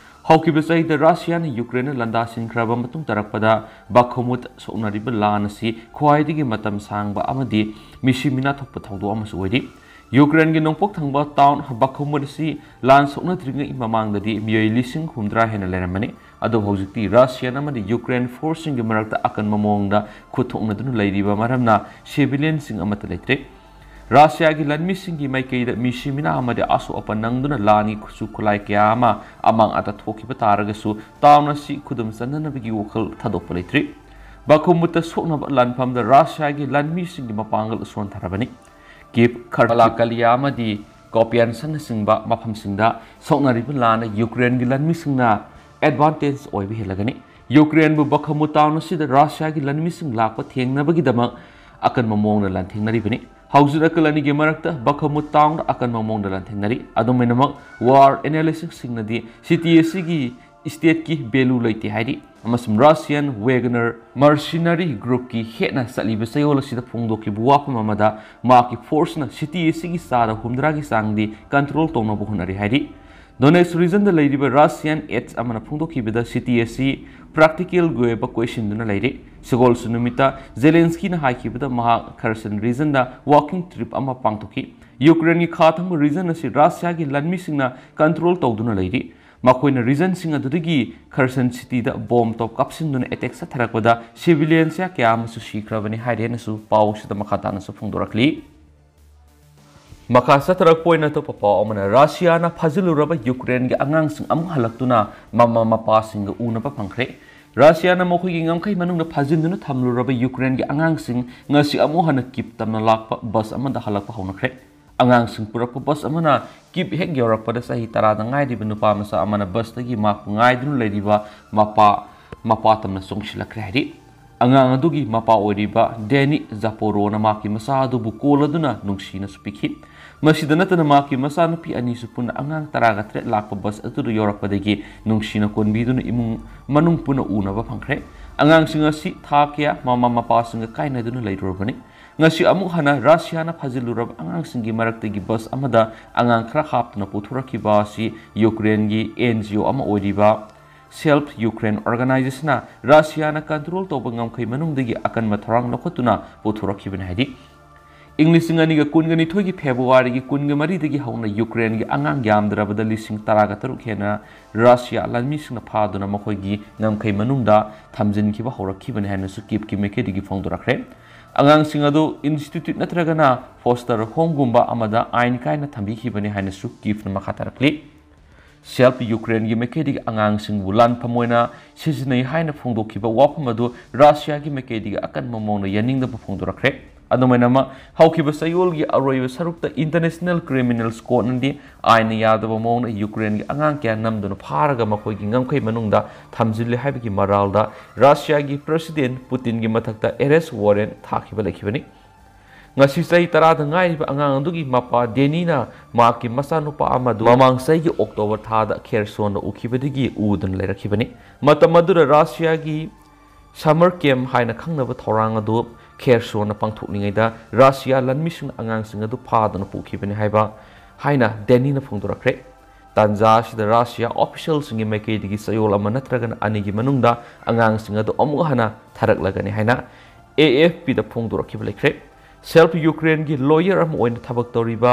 ꯍꯧꯈꯤꯕ ꯆꯍꯤꯗ ꯔꯁꯤꯌꯥꯅ ꯌꯨꯀ꯭ꯔꯦꯟꯅ ꯂꯥꯟꯗꯥꯁꯤꯟꯈ꯭ꯔꯕ ꯃꯇꯨꯡ ꯇꯥꯔꯛꯄꯗ ꯕꯥꯈꯃꯨꯠ ꯁꯣꯛꯅꯔꯤꯕ ꯂꯥꯟ ꯑꯁꯤ ꯈ꯭ꯋꯥꯏꯗꯒꯤ ꯃꯇꯝ ꯁꯥꯡꯕ ꯑꯃꯗꯤ ꯃꯤꯁꯤ ꯃꯤꯅꯥ ꯊꯣꯛꯄ ꯊꯧꯗꯣꯛ ꯑꯃꯁꯨ ꯑꯣꯏꯔꯤ꯫ ꯌꯨꯀ꯭ꯔꯦꯟꯒꯤ ꯅꯣꯡꯄꯣꯛ ꯊꯪꯕ ꯇꯥꯎꯟ ꯕꯥꯈꯃꯨꯠ ꯑꯁꯤ ꯂꯥꯟ ꯁꯣꯛꯅꯗ꯭ꯔꯤꯉꯩ ꯃꯃꯥꯡꯗꯗꯤ ꯃꯤꯑꯣꯏ ꯂꯤꯁꯤꯡ ꯍꯨꯝꯗ꯭ꯔꯥ ꯍꯦꯟꯅ ꯂꯩꯔꯝꯕꯅꯤ꯫ ꯑꯗꯨꯕꯨ ꯍꯧꯖꯤꯛꯇꯤ ꯔꯁꯤꯌꯥꯟ ꯑꯃꯗꯤ ꯌꯨꯀ꯭ꯔꯦꯟ ꯐꯣꯔꯁꯁꯤꯡꯒꯤ ꯃꯔꯛꯇ ꯑꯀꯟꯕ ꯃꯑꯣꯡꯗ ꯈꯨꯠ ꯊꯣꯛꯅꯗꯨꯅ ꯂꯩꯔꯤꯕ ꯃꯔꯝꯅ ꯁꯤꯚꯤꯂꯤꯌꯟꯁꯤꯡ ꯑꯃꯠꯇ ꯂꯩꯇ꯭ꯔꯦ꯫ ꯔꯁꯤꯌꯥꯒꯤ ꯂꯥꯟꯃꯤꯁꯤꯡꯒꯤ ꯃꯥꯏꯀꯩꯗ ꯃꯤꯁꯤ ꯃꯤꯅꯥ ꯑꯃꯗꯤ ꯑꯁꯣꯛ ꯑꯄꯟ ꯅꯪꯗꯨꯅ ꯂꯥꯟꯒꯤ ꯈꯨꯠꯁꯨ ꯈꯨꯠꯂꯥꯏ ꯀꯌꯥ ꯑꯃ ꯑꯃꯥꯡ ꯑꯇꯥ ꯊꯣꯛꯈꯤꯕ ꯇꯥꯔꯒꯁꯨ, ꯇꯥꯎꯟ ꯑꯁꯤ ꯈꯨꯗꯨꯝ ꯆꯟꯅꯅꯕꯒꯤ ꯋꯥꯈꯜ ꯊꯥꯗꯣꯛꯄ ꯂꯩꯇ꯭ꯔꯤ꯫ ꯕꯥꯈꯃꯨꯠꯇ ꯁꯣꯛꯅꯕ ꯂꯥꯟꯐꯝꯗ ꯔꯁꯤꯌꯥꯒꯤ ꯂꯥꯟꯃꯤꯁꯤꯡꯒꯤ ꯃꯄꯥꯡꯒꯜ ꯁꯣꯟꯊꯔꯕꯅꯤ꯫ ꯀꯤꯞ, ꯈꯔꯀꯤꯞ, ꯕꯥꯂꯥꯀꯥꯂꯤꯌꯥ ꯑꯃꯗꯤ ꯀꯣꯄꯤꯌꯥꯟꯁꯅꯆꯤꯡꯕ ꯃꯐꯝꯁꯤꯡꯗ ꯁꯣꯛꯅꯔꯤꯕ ꯂꯥꯟꯅ ꯌꯨꯀ꯭ꯔꯦꯟꯒꯤ ꯂꯥꯟꯃꯤꯁꯤꯡꯅ ꯑꯦꯗꯚꯥꯟꯇꯦꯖ ꯑꯣꯏꯕ ꯍꯦꯜꯂꯒꯅꯤ꯫ ꯌꯨꯀ꯭ꯔꯦꯟꯕꯨ ꯕꯥꯈꯃꯨꯠ ꯇꯥꯎꯟ ꯑꯁꯤꯗ ꯔꯁꯤꯌꯥꯒꯤ ꯂꯥꯟꯃꯤꯁꯤꯡ ꯂꯥꯛꯄ ꯊꯦꯡꯅꯕꯒꯤꯗꯃꯛ ꯑꯀꯟꯕ ꯃꯑꯣꯡꯗ ꯂꯥꯟꯊꯦꯡꯅꯔꯤꯕꯅꯤ꯫ ꯍꯧꯖꯤꯛ ꯑꯀꯜ ꯑꯅꯤꯒꯤ ꯃꯔꯛꯇ ꯕꯥꯈꯃꯨꯠ ꯇꯥꯎꯟꯗ ꯑꯀꯟꯕ ꯃꯑꯣꯡꯗ ꯂꯥꯟꯊꯦꯡꯅꯔꯤ꯫ ꯑꯗꯨꯝ ꯑꯣꯏꯅꯃꯛ, ꯋꯥꯔ ꯑꯦꯅꯥꯂꯤꯁꯁꯤꯡꯅꯗꯤ ꯁꯤꯇꯤ ꯑꯁꯤꯒꯤ ꯁ꯭ꯇꯦꯠꯀꯤ ꯚꯦꯂꯨ ꯂꯩꯇꯦ ꯍꯥꯏꯔꯤ, ꯑꯃꯁꯨꯡ ꯔꯁꯤꯌꯥꯟ ꯋꯦꯒꯅꯔ ꯃꯔꯁꯤꯅꯔꯤ ꯒ꯭ꯔꯨꯞꯀꯤ ꯍꯦꯠꯅ ꯆꯠꯂꯤꯕ ꯆꯌꯣꯜ ꯑꯁꯤꯗ ꯐꯣꯡꯗꯣꯛꯈꯤꯕ ꯋꯥꯐꯝ ꯑꯃꯗ ꯃꯍꯥꯛꯀꯤ ꯐꯣꯔꯁꯅ ꯁꯤꯇꯤ ꯑꯁꯤꯒꯤ ꯆꯥꯗ ꯍꯨꯝꯗ꯭ꯔꯥꯒꯤ ꯆꯥꯡꯗꯤ ꯀꯟꯇ꯭ꯔꯣꯜ ꯇꯧꯅꯕ ꯍꯣꯠꯅꯔꯤ ꯍꯥꯏꯔꯤ꯫ ꯗꯣꯅꯦꯠꯁ ꯔꯤꯖꯟꯗ ꯂꯩꯔꯤꯕ ꯔꯁꯤꯌꯥꯟ ꯑꯦꯠꯁ ꯑꯃꯅ ꯐꯣꯡꯗꯣꯛꯈꯤꯕꯗ ꯁꯤꯇꯤ ꯑꯁꯤ ꯄ꯭ꯔꯥꯛꯇꯤꯀꯦꯜꯒꯤ ꯑꯣꯏꯕ ꯀꯣꯏꯁꯤꯟꯗꯨꯅ ꯂꯩꯔꯤ꯫ ꯁꯒꯣꯜꯁꯦꯟ ꯅꯨꯃꯤꯠꯇ ꯖꯦꯂꯦꯟꯁꯀꯤꯅ ꯍꯥꯏꯈꯤꯕꯗ ꯃꯍꯥꯛ ꯈꯔꯁꯟ ꯔꯤꯖꯟꯗ ꯋꯥꯀꯤꯡ ꯇ꯭ꯔꯤꯞ ꯑꯃ ꯄꯥꯡꯊꯣꯛꯈꯤ꯫ ꯌꯨꯀ꯭ꯔꯦꯟꯒꯤ ꯈꯥ ꯊꯪꯕ ꯔꯤꯖꯟ ꯑꯁꯤ ꯔꯁꯤꯌꯥꯒꯤ ꯂꯥꯟꯃꯤꯁꯤꯡꯅ ꯀꯟꯇ꯭ꯔꯣꯜ ꯇꯧꯗꯨꯅ ꯂꯩꯔꯤ꯫ ꯃꯈꯣꯏꯅ ꯔꯤꯖꯟꯁꯤꯡ ꯑꯗꯨꯗꯒꯤ ꯈꯔꯁꯟ ꯁꯤꯇꯤꯗ ꯕꯣꯝ ꯇꯣꯞ ꯀꯥꯞꯁꯤꯟꯗꯨꯅ ꯑꯦꯇꯦꯛ ꯆꯠꯊꯔꯛꯄꯗ ꯁꯤꯚꯤꯂꯤꯌꯟꯁ ꯀꯌꯥ ꯑꯃꯁꯨ ꯁꯤꯈ꯭ꯔꯕꯅꯤ ꯍꯥꯏꯔꯦꯅꯁꯨ ꯄꯥꯎ ꯑꯁꯤꯗ ꯃꯈꯥ ꯇꯥꯅꯁꯨ ꯐꯣꯡꯗꯣꯔꯛꯂꯤ꯫ ꯃꯈꯥ ꯆꯠꯊꯔꯛꯄ ꯑꯣꯏꯅ ꯑꯇꯣꯞꯄ ꯄꯥꯎ ꯑꯃꯅ, ꯔꯁꯤꯌꯥꯅ ꯐꯥꯖꯤꯜꯂꯨꯔꯕ ꯌꯨꯀ꯭ꯔꯦꯟꯒꯤ ꯑꯉꯥꯡꯁꯤꯡ ꯑꯃꯨꯛ ꯍꯜꯂꯛꯇꯨꯅ ꯃꯃꯥ ꯃꯄꯥꯁꯤꯡꯒ ꯎꯅꯕ ꯐꯪꯈ꯭ꯔꯦ꯫ ꯔꯁꯤꯌꯥꯅ ꯃꯈꯣꯏꯒꯤ ꯉꯝꯈꯩ ꯃꯅꯨꯡꯗ ꯐꯥꯖꯤꯟꯗꯨꯅ ꯊꯝꯂꯨꯔꯕ ꯌꯨꯀ꯭ꯔꯦꯟꯒꯤ ꯑꯉꯥꯡꯁꯤꯡ ꯉꯁꯤ ꯑꯃꯨꯛ ꯍꯟꯅ ꯀꯤꯞ ꯇꯝꯅ ꯂꯥꯛꯄ ꯕꯁ ꯑꯃꯗ ꯍꯜꯂꯛꯄ ꯍꯧꯅꯈ꯭ꯔꯦ꯫ ꯑꯉꯥꯡꯁꯤꯡ ꯄꯨꯔꯛꯄ ꯕꯁ ꯑꯃꯅ ꯀꯤꯞ ꯍꯦꯛ ꯌꯧꯔꯛꯄꯗ ꯆꯍꯤ ꯇꯔꯥꯗ ꯉꯥꯏꯔꯤꯕ ꯅꯨꯄꯥ ꯃꯆꯥ ꯑꯃꯅ ꯕꯁꯇꯒꯤ ꯃꯍꯥꯛꯄꯨ ꯉꯥꯏꯗꯨꯅ ꯂꯩꯔꯤꯕ ꯃꯄꯥ, ꯃꯄꯥ ꯇꯝꯅ ꯆꯣꯡꯁꯤꯜꯂꯛꯈ꯭ꯔꯦ ꯍꯥꯏꯔꯤ꯫ ꯑꯉꯥꯡ ꯑꯗꯨꯒꯤ ꯃꯄꯥ ꯑꯣꯏꯔꯤꯕ ꯗꯦꯅꯤ ꯖꯥꯄꯣꯔꯣꯅ ꯃꯍꯥꯛꯀꯤ ꯃꯆꯥ ꯑꯗꯨꯕꯨ ꯀꯣꯜ ꯑꯗꯨꯅ ꯅꯨꯡꯁꯤꯅꯁꯨ ꯄꯤꯈꯤ꯫ ꯃꯁꯤꯗ ꯅꯠꯇꯅ ꯃꯍꯥꯛꯀꯤ ꯃꯆꯥꯅꯨꯄꯤ ꯑꯅꯤꯁꯨ ꯄꯨꯟꯅ ꯑꯉꯥꯡ ꯇꯔꯥꯒ ꯇꯔꯦꯠ ꯂꯥꯛꯄ ꯕꯁ ꯑꯗꯨꯗ ꯌꯧꯔꯛꯄꯗꯒꯤ ꯅꯨꯡꯁꯤꯅ ꯀꯣꯟꯕꯤꯗꯨꯅ ꯏꯃꯨꯡ ꯃꯅꯨꯡ ꯄꯨꯟꯅ ꯎꯅꯕ ꯐꯪꯈ꯭ꯔꯦ꯫ ꯑꯉꯥꯡꯁꯤꯡ ꯑꯁꯤ ꯊꯥ ꯀꯌꯥ ꯃꯃꯥ ꯃꯄꯥꯁꯤꯡꯒ ꯀꯥꯏꯅꯗꯨꯅ ꯂꯩꯔꯨꯔꯕꯅꯤ꯫ ꯉꯁꯤ ꯑꯃꯨꯛ ꯍꯟꯅ ꯔꯁꯤꯌꯥꯅ ꯐꯥꯖꯤꯜꯂꯨꯔꯕ ꯑꯉꯥꯡꯁꯤꯡꯒꯤ ꯃꯔꯛꯇꯒꯤ ꯕꯁ ꯑꯃꯗ ꯑꯉꯥꯡ ꯈꯔ ꯍꯥꯞꯇꯨꯅ ꯄꯨꯊꯣꯔꯛꯈꯤꯕ ꯑꯁꯤ ꯌꯨꯀ꯭ꯔꯦꯟꯒꯤ ꯑꯦꯟ ꯖꯤ ꯑꯣ ꯑꯃ ꯑꯣꯏꯔꯤꯕ Save Ukraine Organizationꯅ ꯔꯁꯤꯌꯥꯅ ꯀꯟꯇ꯭ꯔꯣꯜ ꯇꯧꯕ ꯉꯝꯈꯩ ꯃꯅꯨꯡꯗꯒꯤ ꯑꯀꯟꯕ ꯊꯧꯔꯥꯡ ꯂꯧꯈꯠꯇꯨꯅ ꯄꯨꯊꯣꯔꯛꯈꯤꯕꯅꯤ ꯍꯥꯏꯗꯤ, ꯏꯪ ꯂꯤꯁꯤꯡ ꯑꯅꯤꯒ ꯀꯨꯟꯒ ꯅꯤꯊꯣꯏꯒꯤ ꯐꯦꯕ꯭ꯔꯨꯋꯥꯔꯤꯒꯤ ꯀꯨꯟꯒ ꯃꯔꯤꯗꯒꯤ ꯍꯧꯅ ꯌꯨꯀ꯭ꯔꯦꯟꯒꯤ ꯑꯉꯥꯡ ꯌꯥꯝꯗ꯭ꯔꯕꯗ ꯂꯤꯁꯤꯡ ꯇꯔꯥꯒ ꯇꯔꯨꯛ ꯍꯦꯟꯅ ꯔꯁꯤꯌꯥ ꯂꯥꯟꯃꯤꯁꯤꯡꯅ ꯐꯥꯗꯨꯅ ꯃꯈꯣꯏꯒꯤ ꯉꯝꯈꯩ ꯃꯅꯨꯡꯗ ꯊꯝꯖꯤꯟꯈꯤꯕ ꯍꯧꯔꯛꯈꯤꯕꯅꯤ ꯍꯥꯏꯅꯁꯨ ꯀꯤꯞꯀꯤ ꯃꯥꯏꯀꯩꯗꯒꯤ ꯐꯣꯡꯗꯣꯔꯛꯈ꯭ꯔꯦ꯫ ꯑꯉꯥꯡꯁꯤꯡ ꯑꯗꯨ ꯏꯟꯁꯇꯤꯇ꯭ꯌꯨꯠ ꯅꯠꯇ꯭ꯔꯒꯅ ꯐꯣꯁꯇꯔ ꯍꯣꯝꯒꯨꯝꯕ ꯑꯃꯗ ꯑꯥꯏꯟ ꯀꯥꯏꯅ ꯊꯝꯕꯤꯈꯤꯕꯅꯤ ꯍꯥꯏꯅꯁꯨ ꯀꯤꯞꯅ ꯃꯈꯥ ꯇꯥꯔꯛꯂꯤ꯫ Save Ukraineꯒꯤ ꯃꯥꯏꯀꯩꯗꯒꯤ ꯑꯉꯥꯡꯁꯤꯡꯕꯨ ꯂꯥꯟꯐꯝ ꯑꯣꯏꯅ ꯁꯤꯖꯤꯟꯅꯩ ꯍꯥꯏꯅ ꯐꯣꯡꯗꯣꯛꯈꯤꯕ ꯋꯥꯐꯝ ꯑꯗꯨ ꯔꯁꯤꯌꯥꯒꯤ ꯃꯥꯏꯀꯩꯗꯒꯤ ꯑꯀꯟꯕ ꯃꯑꯣꯡꯗ ꯌꯥꯅꯤꯡꯗꯕ ꯐꯣꯡꯗꯣꯔꯛꯈ꯭ꯔꯦ꯫ ꯑꯗꯨꯃꯥꯏꯅꯃꯛ, ꯍꯧꯈꯤꯕ ꯆꯌꯣꯜꯒꯤ ꯑꯔꯣꯏꯕ ꯁꯔꯨꯛꯇ International Criminal Courtꯅꯗꯤ ꯑꯥꯏꯟꯅ ꯌꯥꯗꯕ ꯃꯑꯣꯡꯗ ꯌꯨꯀ꯭ꯔꯦꯟꯒꯤ ꯑꯉꯥꯡ ꯀꯌꯥ ꯅꯝꯗꯨꯅ ꯐꯥꯔꯒ ꯃꯈꯣꯏꯒꯤ ꯉꯝꯈꯩ ꯃꯅꯨꯡꯗ ꯊꯝꯖꯤꯜꯂꯤ ꯍꯥꯏꯕꯒꯤ ꯃꯔꯥꯜꯗ ꯔꯁꯤꯌꯥꯒꯤ ꯄ꯭ꯔꯦꯁꯤꯗꯦꯟ ꯄꯨꯇꯤꯟꯒꯤ ꯃꯊꯛꯇ ꯑꯦꯔꯦꯁ ꯋꯥꯔꯦꯟ ꯊꯥꯈꯤꯕ ꯂꯩꯈꯤꯕꯅꯤ꯫ ꯉꯁꯤ ꯆꯍꯤ ꯇꯔꯥꯗ ꯉꯥꯏꯔꯤꯕ ꯑꯉꯥꯡ ꯑꯗꯨꯒꯤ ꯃꯄꯥ ꯗꯦꯅꯤꯅ ꯃꯍꯥꯛꯀꯤ ꯃꯆꯥꯅꯨꯄꯥ ꯑꯃꯗꯨ ꯃꯃꯥꯡ ꯆꯍꯤꯒꯤ ꯑꯣꯛꯇꯣꯕꯔ ꯊꯥꯗ ꯈꯦꯔꯁꯣꯟꯗ ꯎꯈꯤꯕꯗꯒꯤ ꯎꯗꯨꯅ ꯂꯩꯔꯛꯈꯤꯕꯅꯤ꯫ ꯃꯇꯝ ꯑꯗꯨꯗ ꯔꯁꯤꯌꯥꯒꯤ ꯁꯃꯔ ꯀꯦꯝꯞ ꯍꯥꯏꯅ ꯈꯪꯅꯕ ꯊꯧꯔꯥꯡ ꯑꯗꯨ ꯈꯦꯔꯁꯣꯟꯗ ꯄꯥꯡꯊꯣꯛꯂꯤꯉꯩꯗ ꯔꯁꯤꯌꯥ ꯂꯥꯟꯃꯤꯁꯤꯡꯅ ꯑꯉꯥꯡꯁꯤꯡ ꯑꯗꯨ ꯐꯥꯗꯨꯅ ꯄꯨꯈꯤꯕꯅꯤ ꯍꯥꯏꯕ ꯍꯥꯏꯅ ꯗꯦꯅꯤꯅ ꯐꯣꯡꯗꯣꯔꯛꯈ꯭ꯔꯦ꯫ ꯇꯥꯟꯖꯥ ꯑꯁꯤꯗ ꯔꯁꯤꯌꯥ ꯑꯣꯐꯤꯁꯤꯌꯦꯜꯁꯤꯡꯒꯤ ꯃꯥꯏꯀꯩꯗꯒꯤ ꯆꯌꯣꯜ ꯑꯃ ꯅꯠꯇ꯭ꯔꯒꯅ ꯑꯅꯤꯒꯤ ꯃꯅꯨꯡꯗ ꯑꯉꯥꯡꯁꯤꯡ ꯑꯗꯨ ꯑꯃꯨꯛ ꯍꯟꯅ ꯊꯥꯔꯛꯂꯒꯅꯤ ꯍꯥꯏꯅ ꯑꯦ ꯑꯦꯐ ꯄꯤꯗ ꯐꯣꯡꯗꯣꯔꯛꯈꯤꯕ ꯂꯩꯈ꯭ꯔꯦ꯫ Save Ukraineꯒꯤ ꯂꯣꯌꯔ ꯑꯃ ꯑꯣꯏꯅ ꯊꯕꯛ ꯇꯧꯔꯤꯕ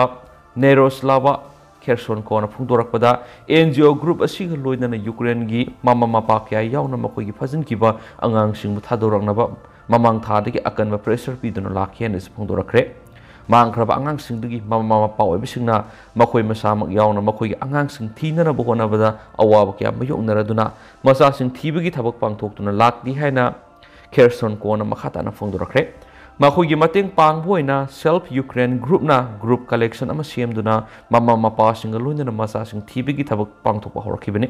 ꯅꯦꯔꯣꯁꯂꯥꯚꯥ ꯈꯦꯔꯁꯣꯟꯀꯣꯅ ꯐꯣꯡꯗꯣꯔꯛꯄꯗ, ꯑꯦꯟ ꯖꯤ ꯑꯣ ꯒ꯭ꯔꯨꯞ ꯑꯁꯤꯒ ꯂꯣꯏꯅꯅ ꯌꯨꯀ꯭ꯔꯦꯟꯒꯤ ꯃꯃꯥ ꯃꯄꯥ ꯀꯌꯥ ꯌꯥꯎꯅ ꯃꯈꯣꯏꯒꯤ ꯐꯥꯖꯤꯟꯈꯤꯕ ꯑꯉꯥꯡꯁꯤꯡꯕꯨ ꯊꯥꯗꯣꯔꯛꯅꯕ ꯃꯃꯥꯡ ꯊꯥꯗꯒꯤ ꯑꯀꯟꯕ ꯄ꯭ꯔꯦꯁꯔ ꯄꯤꯗꯨꯅ ꯂꯥꯛꯈꯤ ꯍꯥꯏꯅꯁꯨ ꯐꯣꯡꯗꯣꯔꯛꯈ꯭ꯔꯦ꯫ ꯃꯥꯡꯈ꯭ꯔꯕ ꯑꯉꯥꯡꯁꯤꯡꯗꯨꯒꯤ ꯃꯃꯥ ꯃꯄꯥ ꯑꯣꯏꯕꯁꯤꯡꯅ ꯃꯈꯣꯏ ꯃꯁꯥꯃꯛ ꯌꯥꯎꯅ ꯃꯈꯣꯏꯒꯤ ꯑꯉꯥꯡꯁꯤꯡ ꯊꯤꯅꯅꯕ ꯍꯣꯠꯅꯕꯗ ꯑꯋꯥꯕ ꯀꯌꯥ ꯃꯥꯌꯣꯛꯅꯔꯗꯨꯅ ꯃꯆꯥꯁꯤꯡ ꯊꯤꯕꯒꯤ ꯊꯕꯛ ꯄꯥꯡꯊꯣꯛꯇꯨꯅ ꯂꯥꯛꯂꯤ ꯍꯥꯏꯅ ꯈꯦꯔꯁꯣꯟꯀꯣꯅ ꯃꯈꯥ ꯇꯥꯅ ꯐꯣꯡꯗꯣꯔꯛꯈ꯭ꯔꯦ꯫ ꯃꯈꯣꯏꯒꯤ ꯃꯇꯦꯡ ꯄꯥꯡꯕ ꯑꯣꯏꯅ Save Ukraine groupꯅ group collection ꯑꯃ ꯁꯦꯝꯗꯨꯅ ꯃꯃꯥ ꯃꯄꯥꯁꯤꯡꯒ ꯂꯣꯏꯅꯅ ꯃꯆꯥꯁꯤꯡ ꯊꯤꯕꯒꯤ ꯊꯕꯛ ꯄꯥꯡꯊꯣꯛꯄ ꯍꯧꯔꯛꯈꯤꯕꯅꯤ꯫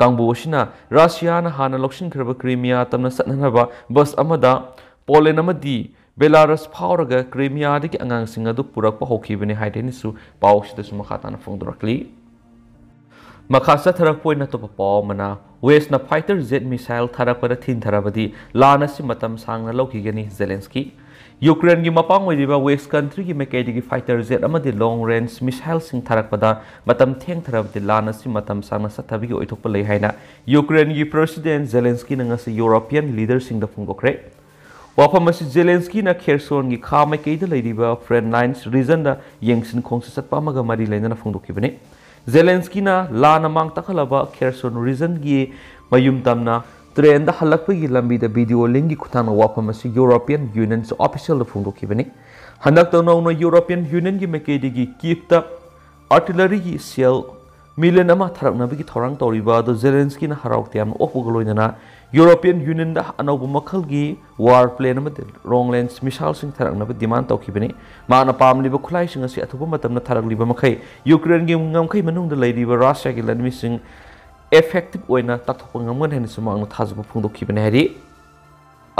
ꯀꯥꯡꯕꯨ ꯑꯁꯤꯅ ꯔꯁꯤꯌꯥꯅ ꯍꯥꯟꯅ ꯂꯧꯁꯤꯟꯈ꯭ꯔꯕ ꯀ꯭ꯔꯤꯃꯤꯌꯥ ꯇꯝꯅ ꯆꯠꯅꯅꯕ ꯕꯁ ꯑꯃꯗ ꯄꯣꯂꯦꯟ ꯑꯃꯗꯤ ꯕꯦꯂꯥꯔꯁ ꯐꯥꯎꯔꯒ ꯀ꯭ꯔꯤꯃꯤꯌꯥꯗꯒꯤ ꯑꯉꯥꯡꯁꯤꯡ ꯑꯗꯨ ꯄꯨꯔꯛꯄ ꯍꯧꯈꯤꯕꯅꯤ ꯍꯥꯏꯔꯦꯅꯁꯨ ꯄꯥꯎ ꯑꯁꯤꯗꯁꯨ ꯃꯈꯥ ꯇꯥꯅ ꯐꯣꯡꯗꯣꯔꯛꯂꯤ꯫ ꯃꯈꯥ ꯆꯠꯊꯔꯛꯄ ꯑꯣꯏꯅ ꯑꯇꯣꯞꯄ ꯄꯥꯎ ꯑꯃꯅ, ꯋꯦꯁꯅ fighter jet missile ꯊꯥꯔꯛꯄꯗ ꯊꯤꯟꯊꯔꯕꯗꯤ ꯂꯥꯟ ꯑꯁꯤ ꯃꯇꯝ ꯁꯥꯡꯅ ꯂꯧꯈꯤꯒꯅꯤ, ꯖꯦꯂꯦꯟꯁꯀꯤ꯫ ꯌꯨꯀ꯭ꯔꯦꯟꯒꯤ ꯃꯄꯥꯡ ꯑꯣꯏꯔꯤꯕ West countryꯒꯤ ꯃꯥꯏꯀꯩꯗꯒꯤ fighter jet ꯑꯃꯗꯤ long range missileꯁꯤꯡ ꯊꯥꯔꯛꯄꯗ ꯃꯇꯝ ꯊꯦꯡꯊꯔꯕꯗꯤ ꯂꯥꯟ ꯑꯁꯤ ꯃꯇꯝ ꯁꯥꯡꯅ ꯆꯠꯊꯕꯒꯤ ꯑꯣꯏꯊꯣꯛꯄ ꯂꯩ ꯍꯥꯏꯅ ꯌꯨꯀ꯭ꯔꯦꯟꯒꯤ President ꯖꯦꯂꯦꯟꯁꯀꯤꯅ ꯉꯁꯤ European leaderꯁꯤꯡꯗ ꯐꯣꯡꯗꯣꯛꯈ꯭ꯔꯦ꯫ ꯋꯥꯐꯝ ꯑꯁꯤ ꯖꯦꯂꯦꯟꯁꯀꯤꯅ ꯈꯦꯔꯁꯣꯟꯒꯤ ꯈꯥ ꯃꯥꯏꯀꯩꯗ ꯂꯩꯔꯤꯕ front lines regionꯗ ꯌꯦꯡꯁꯤꯟ ꯈꯣꯡꯁꯤ ꯆꯠꯄ ꯑꯃꯒ ꯃꯔꯤ ꯂꯩꯅꯅ ꯐꯣꯡꯗꯣꯛꯈꯤꯕꯅꯤ꯫ ꯖꯦꯂꯦꯟꯁꯀꯤꯅ ꯂꯥꯟꯅ ꯃꯥꯡ ꯇꯥꯛꯍꯜꯂꯕ ꯈꯦꯔꯁꯣꯟ regionꯒꯤ ꯃꯌꯨꯝ ꯇꯝꯅ trainꯗ ꯍꯜꯂꯛꯄꯒꯤ ꯂꯝꯕꯤꯗ video linkꯀꯤ ꯈꯨꯠꯊꯥꯡꯗ ꯋꯥꯐꯝ ꯑꯁꯤ European Union's officialꯗ ꯐꯣꯡꯗꯣꯛꯈꯤꯕꯅꯤ꯫ ꯍꯟꯗꯛꯇ ꯅꯧꯅ European Unionꯒꯤ ꯃꯥꯏꯀꯩꯗꯒꯤ Kievꯇ artilleryꯒꯤ shell million ꯑꯃ ꯊꯥꯔꯛꯅꯕꯒꯤ ꯊꯧꯔꯥꯡ ꯇꯧꯔꯤꯕ ꯑꯗꯨ ꯖꯦꯂꯦꯟꯁꯀꯤꯅ ꯍꯔꯥꯎ ꯇꯌꯥꯝꯅ ꯑꯣꯛꯄꯒ ꯂꯣꯏꯅꯅ European Unionꯗ ꯑꯅꯧꯕ ꯃꯈꯜꯒꯤ war plane ꯑꯃꯗꯤ long range missileꯁꯤꯡ ꯊꯥꯔꯛꯅꯕ demand ꯇꯧꯈꯤꯕꯅꯤ꯫ ꯃꯍꯥꯛꯅ ꯄꯥꯝꯂꯤꯕ ꯈꯨꯠꯂꯥꯏꯁꯤꯡ ꯑꯁꯤ ꯑꯊꯨꯕ ꯃꯇꯝꯗ ꯊꯥꯔꯛꯂꯤꯕ ꯃꯈꯩ ꯌꯨꯀ꯭ꯔꯦꯟꯒꯤ ꯉꯝꯈꯩ ꯃꯅꯨꯡꯗ ꯂꯩꯔꯤꯕ ꯔꯁꯤꯌꯥꯒꯤ ꯂꯥꯟꯃꯤꯁꯤꯡ effective ꯑꯣꯏꯅ ꯇꯥꯛꯊꯣꯛꯄ ꯉꯝꯒꯅꯤ ꯍꯥꯏꯅꯁꯨ ꯃꯍꯥꯛꯅ ꯊꯥꯖꯕ ꯐꯣꯡꯗꯣꯛꯈꯤꯕꯅꯤ ꯍꯥꯏꯔꯤ꯫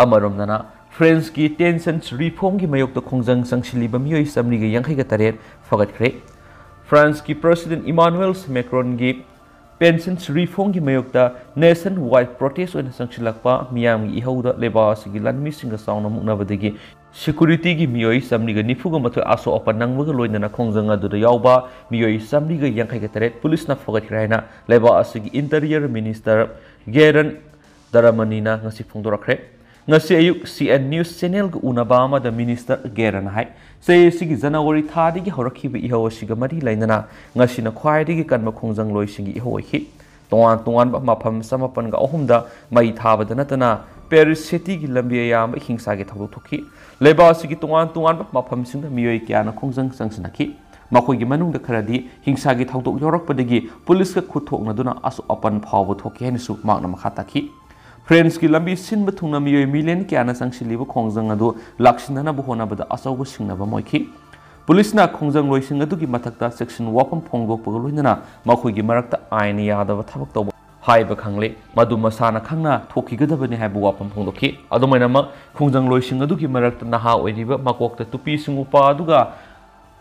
ꯑꯃꯔꯣꯝꯗꯅ, ꯐ꯭ꯔꯦꯟꯁꯀꯤ pensions reformꯒꯤ ꯃꯥꯌꯣꯛꯇ ꯈꯣꯡꯖꯪ ꯆꯪꯁꯤꯜꯂꯤꯕ ꯃꯤꯑꯣꯏ ꯆꯥꯃꯔꯤꯒ ꯌꯥꯡꯈꯩꯒ ꯇꯔꯦꯠ ꯐꯒꯠꯈ꯭ꯔꯦ꯫ ꯐ꯭ꯔꯥꯟꯁꯀꯤ President Emmanuel Macronꯒꯤ pensions reformꯒꯤ ꯃꯥꯌꯣꯛꯇ nationwide protest ꯑꯣꯏꯅ ꯆꯪꯁꯤꯜꯂꯛꯄ ꯃꯤꯌꯥꯝꯒꯤ ꯏꯍꯧꯗ ꯂꯩꯕꯥꯛ ꯑꯁꯤꯒꯤ ꯂꯥꯟꯃꯤꯁꯤꯡꯒ ꯆꯥꯎꯅ ꯃꯨꯛꯅꯕꯗꯒꯤ securityꯒꯤ ꯃꯤꯑꯣꯏ ꯆꯥꯃꯔꯤꯒ ꯅꯤꯐꯨꯒ ꯃꯥꯊꯣꯏ ꯑꯁꯣꯛ ꯑꯄꯟ ꯅꯪꯕꯒ ꯂꯣꯏꯅꯅ ꯈꯣꯡꯖꯪ ꯑꯗꯨꯗ ꯌꯥꯎꯕ ꯃꯤꯑꯣꯏ ꯆꯥꯃꯔꯤꯒ ꯌꯥꯡꯈꯩꯒ ꯇꯔꯦꯠ ꯄꯨꯂꯤꯁꯅ ꯐꯒꯠꯈ꯭ꯔꯦ ꯍꯥꯏꯅ ꯂꯩꯕꯥꯛ ꯑꯁꯤꯒꯤ Interior Minister Gérald Darmaninꯅ ꯉꯁꯤ ꯐꯣꯡꯗꯣꯔꯛꯈ꯭ꯔꯦ꯫ ꯉꯁꯤ ꯑꯌꯨꯛ C N News Channelꯒ ꯎꯅꯕ ꯑꯃꯗ Minister Géraldꯅ ꯍꯥꯏ, ꯆꯍꯤ ꯑꯁꯤꯒꯤ January ꯊꯥꯗꯒꯤ ꯍꯧꯔꯛꯈꯤꯕ ꯏꯍꯧ ꯑꯁꯤꯒ ꯃꯔꯤ ꯂꯩꯅꯅ ꯉꯁꯤꯅ ꯈ꯭ꯋꯥꯏꯗꯒꯤ ꯀꯟꯕ ꯈꯣꯡꯖꯪꯂꯣꯏꯁꯤꯡꯒꯤ ꯏꯍꯧ ꯑꯣꯏꯈꯤ꯫ ꯇꯣꯉꯥꯟ ꯇꯣꯉꯥꯟꯕ ꯃꯐꯝ ꯆꯃꯥꯄꯟꯒ ꯑꯍꯨꯝꯗ ꯃꯩ ꯊꯥꯕꯗ ꯅꯠꯇꯅ Paris cityꯒꯤ ꯂꯝꯕꯤ ꯑꯌꯥꯝꯕ ꯍꯤꯡꯁꯥꯒꯤ ꯊꯧꯗꯣꯛ ꯊꯣꯛꯈꯤ꯫ ꯂꯩꯕꯥꯛ ꯑꯁꯤꯒꯤ ꯇꯣꯉꯥꯟ ꯇꯣꯉꯥꯟꯕ ꯃꯐꯝꯁꯤꯡꯗ ꯃꯤꯑꯣꯏ ꯀꯌꯥꯅ ꯈꯣꯡꯖꯪ ꯆꯪꯁꯤꯟꯅꯈꯤ꯫ ꯃꯈꯣꯏꯒꯤ ꯃꯅꯨꯡꯗ ꯈꯔꯗꯤ ꯍꯤꯡꯁꯥꯒꯤ ꯊꯧꯗꯣꯛ ꯌꯥꯎꯔꯛꯄꯗꯒꯤ ꯄꯨꯂꯤꯁꯀ ꯈꯨꯠ ꯊꯣꯛꯅꯗꯨꯅ ꯑꯁꯣꯛ ꯑꯄꯟ ꯐꯥꯎꯕ ꯊꯣꯛꯈꯤ ꯍꯥꯏꯅꯁꯨ ꯃꯍꯥꯛꯅ ꯃꯈꯥ ꯇꯥꯈꯤ꯫ ꯐ꯭ꯔꯦꯟꯁꯀꯤ ꯂꯝꯕꯤ ꯁꯤꯟꯕ ꯊꯨꯡꯅ ꯃꯤꯑꯣꯏ ꯃꯤꯂꯤꯌꯟ ꯀꯌꯥꯅ ꯆꯪꯁꯤꯜꯂꯤꯕ ꯈꯣꯡꯖꯪ ꯑꯗꯨ ꯂꯥꯛꯁꯤꯟꯅꯅꯕ ꯍꯣꯠꯅꯕꯗ ꯑꯆꯧꯕ ꯁꯤꯡꯅꯕ ꯑꯃ ꯑꯣꯏꯈꯤ꯫ ꯄꯨꯂꯤꯁꯅ ꯈꯣꯡꯖꯪꯂꯣꯏꯁꯤꯡ ꯑꯗꯨꯒꯤ ꯃꯊꯛꯇ ꯆꯦꯛꯁꯤꯟ ꯋꯥꯐꯝ ꯐꯣꯡꯗꯣꯛꯄꯒ ꯂꯣꯏꯅꯅ ꯃꯈꯣꯏꯒꯤ ꯃꯔꯛꯇ ꯑꯥꯏꯟꯅ ꯌꯥꯗꯕ ꯊꯕꯛ ꯇꯧꯕ ꯍꯥꯏꯕ ꯈꯪꯂꯦ, ꯃꯗꯨ ꯃꯁꯥꯅ ꯈꯪꯅ ꯊꯣꯛꯈꯤꯒꯗꯕꯅꯤ ꯍꯥꯏꯕ ꯋꯥꯐꯝ ꯐꯣꯡꯗꯣꯛꯈꯤ꯫ ꯑꯗꯨꯃꯥꯏꯅꯃꯛ, ꯈꯣꯡꯖꯪꯂꯣꯏꯁꯤꯡ ꯑꯗꯨꯒꯤ ꯃꯔꯛꯇ ꯅꯍꯥ ꯑꯣꯏꯔꯤꯕ, ꯃꯀꯣꯛꯇ ꯇꯨꯄꯤꯁꯤꯡ ꯎꯞꯄ ꯑꯗꯨꯒ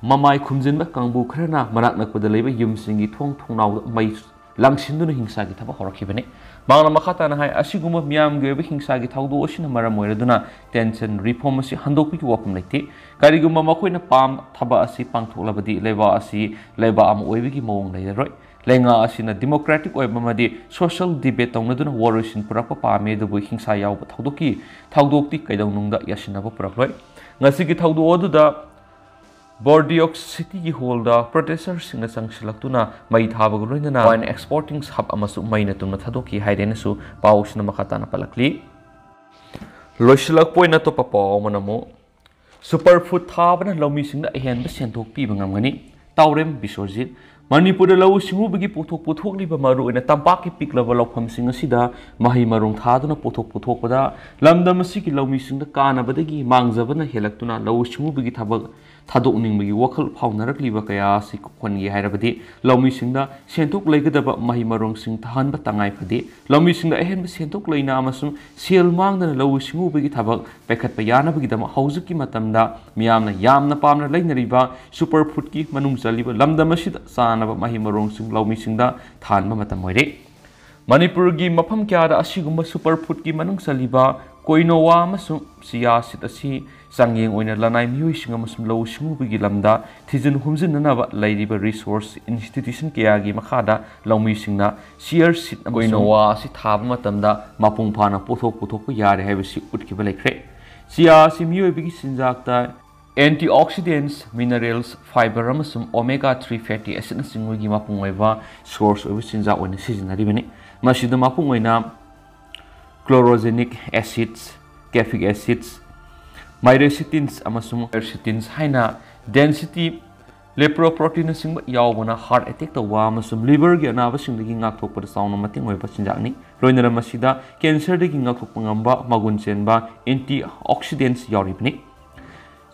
ꯃꯃꯥꯏ ꯈꯨꯝꯖꯤꯟꯕ ꯀꯥꯡꯕꯨ ꯈꯔꯅ ꯃꯅꯥꯛ ꯅꯛꯄꯗ ꯂꯩꯕ ꯌꯨꯝꯁꯤꯡꯒꯤ ꯊꯣꯡ ꯊꯣꯡꯅꯥꯎꯗ ꯃꯩ ꯂꯪꯁꯤꯟꯗꯨꯅ ꯍꯤꯡꯁꯥꯒꯤ ꯊꯕꯛ ꯍꯧꯔꯛꯈꯤꯕꯅꯤ꯫ ꯃꯍꯥꯛꯅ ꯃꯈꯥ ꯇꯥꯅ ꯍꯥꯏ, ꯑꯁꯤꯒꯨꯝꯕ ꯃꯤꯌꯥꯝꯒꯤ ꯑꯣꯏꯕ ꯍꯤꯡꯁꯥꯒꯤ ꯊꯧꯗꯣꯛ ꯑꯁꯤꯅ ꯃꯔꯝ ꯑꯣꯏꯔꯗꯨꯅ ꯇꯦꯟꯁꯟ ꯔꯤꯐꯣꯔꯝ ꯑꯁꯤ ꯍꯟꯗꯣꯛꯄꯒꯤ ꯋꯥꯐꯝ ꯂꯩꯇꯦ꯫ ꯀꯔꯤꯒꯨꯝꯕ ꯃꯈꯣꯏꯅ ꯄꯥꯝ ꯊꯕꯛ ꯑꯁꯤ ꯄꯥꯡꯊꯣꯛꯂꯕꯗꯤ ꯂꯩꯕꯥꯛ ꯑꯁꯤ ꯂꯩꯕꯥꯛ ꯑꯃ ꯑꯣꯏꯕꯒꯤ ꯃꯑꯣꯡ ꯂꯩꯔꯔꯣꯏ꯫ ꯂꯩꯉꯥꯛ ꯑꯁꯤꯅ ꯗꯤꯃꯣꯀ꯭ꯔꯦꯇꯤꯛ ꯑꯣꯏꯕ ꯑꯃꯗꯤ ꯁꯣꯁꯤꯌꯦꯜ ꯗꯤꯕꯦꯠ ꯇꯧꯅꯗꯨꯅ ꯋꯥꯔꯣꯏꯁꯤꯟ ꯄꯨꯔꯛꯄ ꯄꯥꯝꯃꯤ, ꯑꯗꯨꯕꯨ ꯍꯤꯡꯁꯥ ꯌꯥꯎꯕ ꯊꯧꯗꯣꯛꯀꯤ ꯊꯧꯗꯣꯛꯇꯤ ꯀꯩꯗꯧꯅꯨꯡꯗ ꯌꯥꯁꯤꯟꯅꯕ ꯄꯨꯔꯛꯂꯣꯏ꯫ ꯉꯁꯤꯒꯤ ꯊꯧꯗꯣꯛ ꯑꯗꯨꯗ ꯕꯣꯔꯗꯤꯌꯣꯛ ꯁꯤꯇꯤꯒꯤ ꯍꯣꯜꯗ ꯄ꯭ꯔꯣꯇꯦꯁꯇꯔꯁꯤꯡꯅ ꯆꯪꯁꯤꯜꯂꯛꯇꯨꯅ ꯃꯩ ꯊꯥꯕꯒ ꯂꯣꯏꯅꯅ ꯋꯥꯏꯟ ꯑꯦꯛꯁꯄꯣꯔꯇꯤꯡ ꯁꯞ ꯑꯃꯁꯨ ꯃꯩꯅ ꯇꯨꯝꯅ ꯊꯥꯗꯣꯛꯈꯤ ꯍꯥꯏꯔꯦꯅꯁꯨ ꯄꯥꯎ ꯑꯁꯤꯅ ꯃꯈꯥ ꯇꯥꯅ ꯄꯜꯂꯛꯂꯤ꯫ ꯂꯣꯏꯁꯤꯜꯂꯛꯄ ꯑꯣꯏꯅ ꯑꯇꯣꯞꯄ ꯄꯥꯎ ꯑꯃꯅ ꯑꯃꯨꯛ, ꯁꯨꯄꯔ ꯐꯨꯗ ꯊꯥꯕꯅ ꯂꯧꯃꯤꯁꯤꯡꯗ ꯑꯍꯦꯟꯕ ꯁꯦꯟꯊꯣꯛ ꯄꯤꯕ ꯉꯝꯒꯅꯤ, ꯇꯥꯎꯔꯦꯝ ꯕꯤꯁ꯭ꯋꯖꯤꯠ꯫ ꯃꯅꯤꯄꯨꯔꯗ ꯂꯧꯎ ꯁꯤꯡꯎꯕꯒꯤ ꯄꯣꯠꯊꯣꯛ ꯄꯨꯊꯣꯛꯂꯤꯕ ꯃꯔꯨꯑꯣꯏꯅ ꯇꯝꯄꯥꯛꯀꯤ ꯄꯤꯛꯂꯕ ꯂꯧꯐꯝꯁꯤꯡ ꯑꯁꯤꯗ ꯃꯍꯩ ꯃꯔꯣꯡ ꯊꯥꯗꯨꯅ ꯄꯣꯠꯊꯣꯛ ꯄꯨꯊꯣꯛꯄꯗ ꯂꯝꯗꯝ ꯑꯁꯤꯒꯤ ꯂꯧꯃꯤꯁꯤꯡꯗ ꯀꯥꯟꯅꯕꯗꯒꯤ ꯃꯥꯡꯖꯕꯅ ꯍꯦꯜꯂꯛꯇꯨꯅ ꯂꯧꯎ ꯁꯤꯡꯎꯕꯒꯤ ꯊꯕꯛ ꯊꯥꯗꯣꯛꯅꯤꯡꯕꯒꯤ ꯋꯥꯈꯜ ꯐꯥꯎꯅꯔꯛꯂꯤꯕ ꯀꯌꯥ ꯑꯁꯤ ꯀꯣꯛꯍꯟꯒꯦ ꯍꯥꯏꯔꯕꯗꯤ ꯂꯧꯃꯤꯁꯤꯡꯗ ꯁꯦꯟꯊꯣꯛ ꯂꯩꯒꯗꯕ ꯃꯍꯩ ꯃꯔꯣꯡꯁꯤꯡ ꯊꯥꯍꯟꯕ ꯇꯉꯥꯏ ꯐꯗꯦ꯫ ꯂꯧꯃꯤꯁꯤꯡꯗ ꯑꯍꯦꯟꯕ ꯁꯦꯟꯊꯣꯛ ꯂꯩꯅ ꯑꯃꯁꯨꯡ ꯁꯦꯜ ꯃꯥꯡꯗꯅ ꯂꯧꯎ ꯁꯤꯡꯎꯕꯒꯤ ꯊꯕꯛ ꯄꯥꯏꯈꯠꯄ ꯌꯥꯅꯕꯒꯤꯗꯃꯛ ꯍꯧꯖꯤꯛꯀꯤ ꯃꯇꯝꯗ ꯃꯤꯌꯥꯝꯅ ꯌꯥꯝꯅ ꯄꯥꯝꯅ ꯂꯩꯅꯔꯤꯕ ꯁꯨꯄꯔ ꯐꯨꯗꯀꯤ ꯃꯅꯨꯡ ꯆꯜꯂꯤꯕ ꯂꯝꯗꯝ ꯑꯁꯤꯗ ꯆꯥꯅꯕ ꯃꯍꯩ ꯃꯔꯣꯡꯁꯤꯡ ꯂꯧꯃꯤꯁꯤꯡꯗ ꯊꯥꯍꯟꯕ ꯃꯇꯝ ꯑꯣꯏꯔꯦ꯫ ꯃꯅꯤꯄꯨꯔꯒꯤ ꯃꯐꯝ ꯀꯌꯥꯗ ꯑꯁꯤꯒꯨꯝꯕ ꯁꯨꯄꯔ ꯐꯨꯗꯀꯤ ꯃꯅꯨꯡ ꯆꯜꯂꯤꯕ ꯀꯣꯏꯅꯣꯋꯥ ꯑꯃꯁꯨꯡ ꯆꯤꯌꯥ ꯁꯤꯗ ꯑꯁꯤ ꯆꯥꯡꯌꯦꯡ ꯑꯣꯏꯅ ꯂꯅꯥꯏ ꯃꯤꯑꯣꯏꯁꯤꯡ ꯑꯃꯁꯨꯡ ꯂꯧꯎ ꯁꯤꯡꯎꯕꯒꯤ ꯂꯝꯗ ꯊꯤꯖꯤꯟ ꯍꯨꯝꯖꯤꯟꯅꯅꯕ ꯂꯩꯔꯤꯕ ꯔꯤꯁꯣꯔꯁ ꯏꯟꯁꯇꯤꯇ꯭ꯌꯨꯁꯟ ꯀꯌꯥꯒꯤ ꯃꯈꯥꯗ ꯂꯧꯃꯤꯁꯤꯡꯅ ꯆꯤꯌꯥ ꯁꯤꯗ ꯑꯃꯁꯨꯡ ꯀꯣꯏꯅꯣꯋꯥ ꯑꯁꯤ ꯊꯥꯕ ꯃꯇꯝꯗ ꯃꯄꯨꯡ ꯐꯥꯅ ꯄꯣꯠꯊꯣꯛ ꯄꯨꯊꯣꯛꯄ ꯌꯥꯔꯦ ꯍꯥꯏꯕꯁꯤ ꯎꯠꯈꯤꯕ ꯂꯩꯈ꯭ꯔꯦ꯫ ꯆꯤꯌꯥ ꯑꯁꯤ ꯃꯤꯑꯣꯏꯕꯒꯤ ꯆꯤꯟꯖꯥꯛꯇ antioxidants, minerals, fiber ꯑꯃꯁꯨꯡ omega three fatty acidꯅꯆꯤꯡꯕꯒꯤ ꯃꯄꯨꯡ ꯑꯣꯏꯕ ꯁꯣꯔꯁ ꯑꯣꯏꯕ ꯆꯤꯟꯖꯥꯛ ꯑꯣꯏꯅ ꯁꯤꯖꯤꯟꯅꯔꯤꯕꯅꯤ꯫ ꯃꯁꯤꯗ ꯃꯄꯨꯡ ꯑꯣꯏꯅ chlorogenic acids, caffeic acids, myrecitins ꯑꯃꯁꯨꯡ quercetins ꯍꯥꯏꯅ density Lipoprotein ꯑꯁꯤꯒꯨꯝꯕ ꯌꯥꯎꯕꯅ heart attack ꯇꯧꯕ ꯑꯃꯁꯨꯡ liver ꯒꯤ ꯑꯅꯥꯕꯁꯤꯡꯗꯒꯤ ꯉꯥꯛꯊꯣꯛꯄꯗ ꯆꯥꯎꯅ ꯃꯇꯦꯡ ꯑꯣꯏꯕ ꯆꯤꯟꯖꯥꯛꯅꯤ꯫ ꯂꯣꯏꯅꯅ ꯃꯁꯤꯗ cancer ꯗꯒꯤ ꯉꯥꯛꯊꯣꯛꯄ ꯉꯝꯕ ꯃꯒꯨꯟ ꯆꯦꯟꯕ antioxidants ꯌꯥꯎꯔꯤꯕꯅꯤ꯫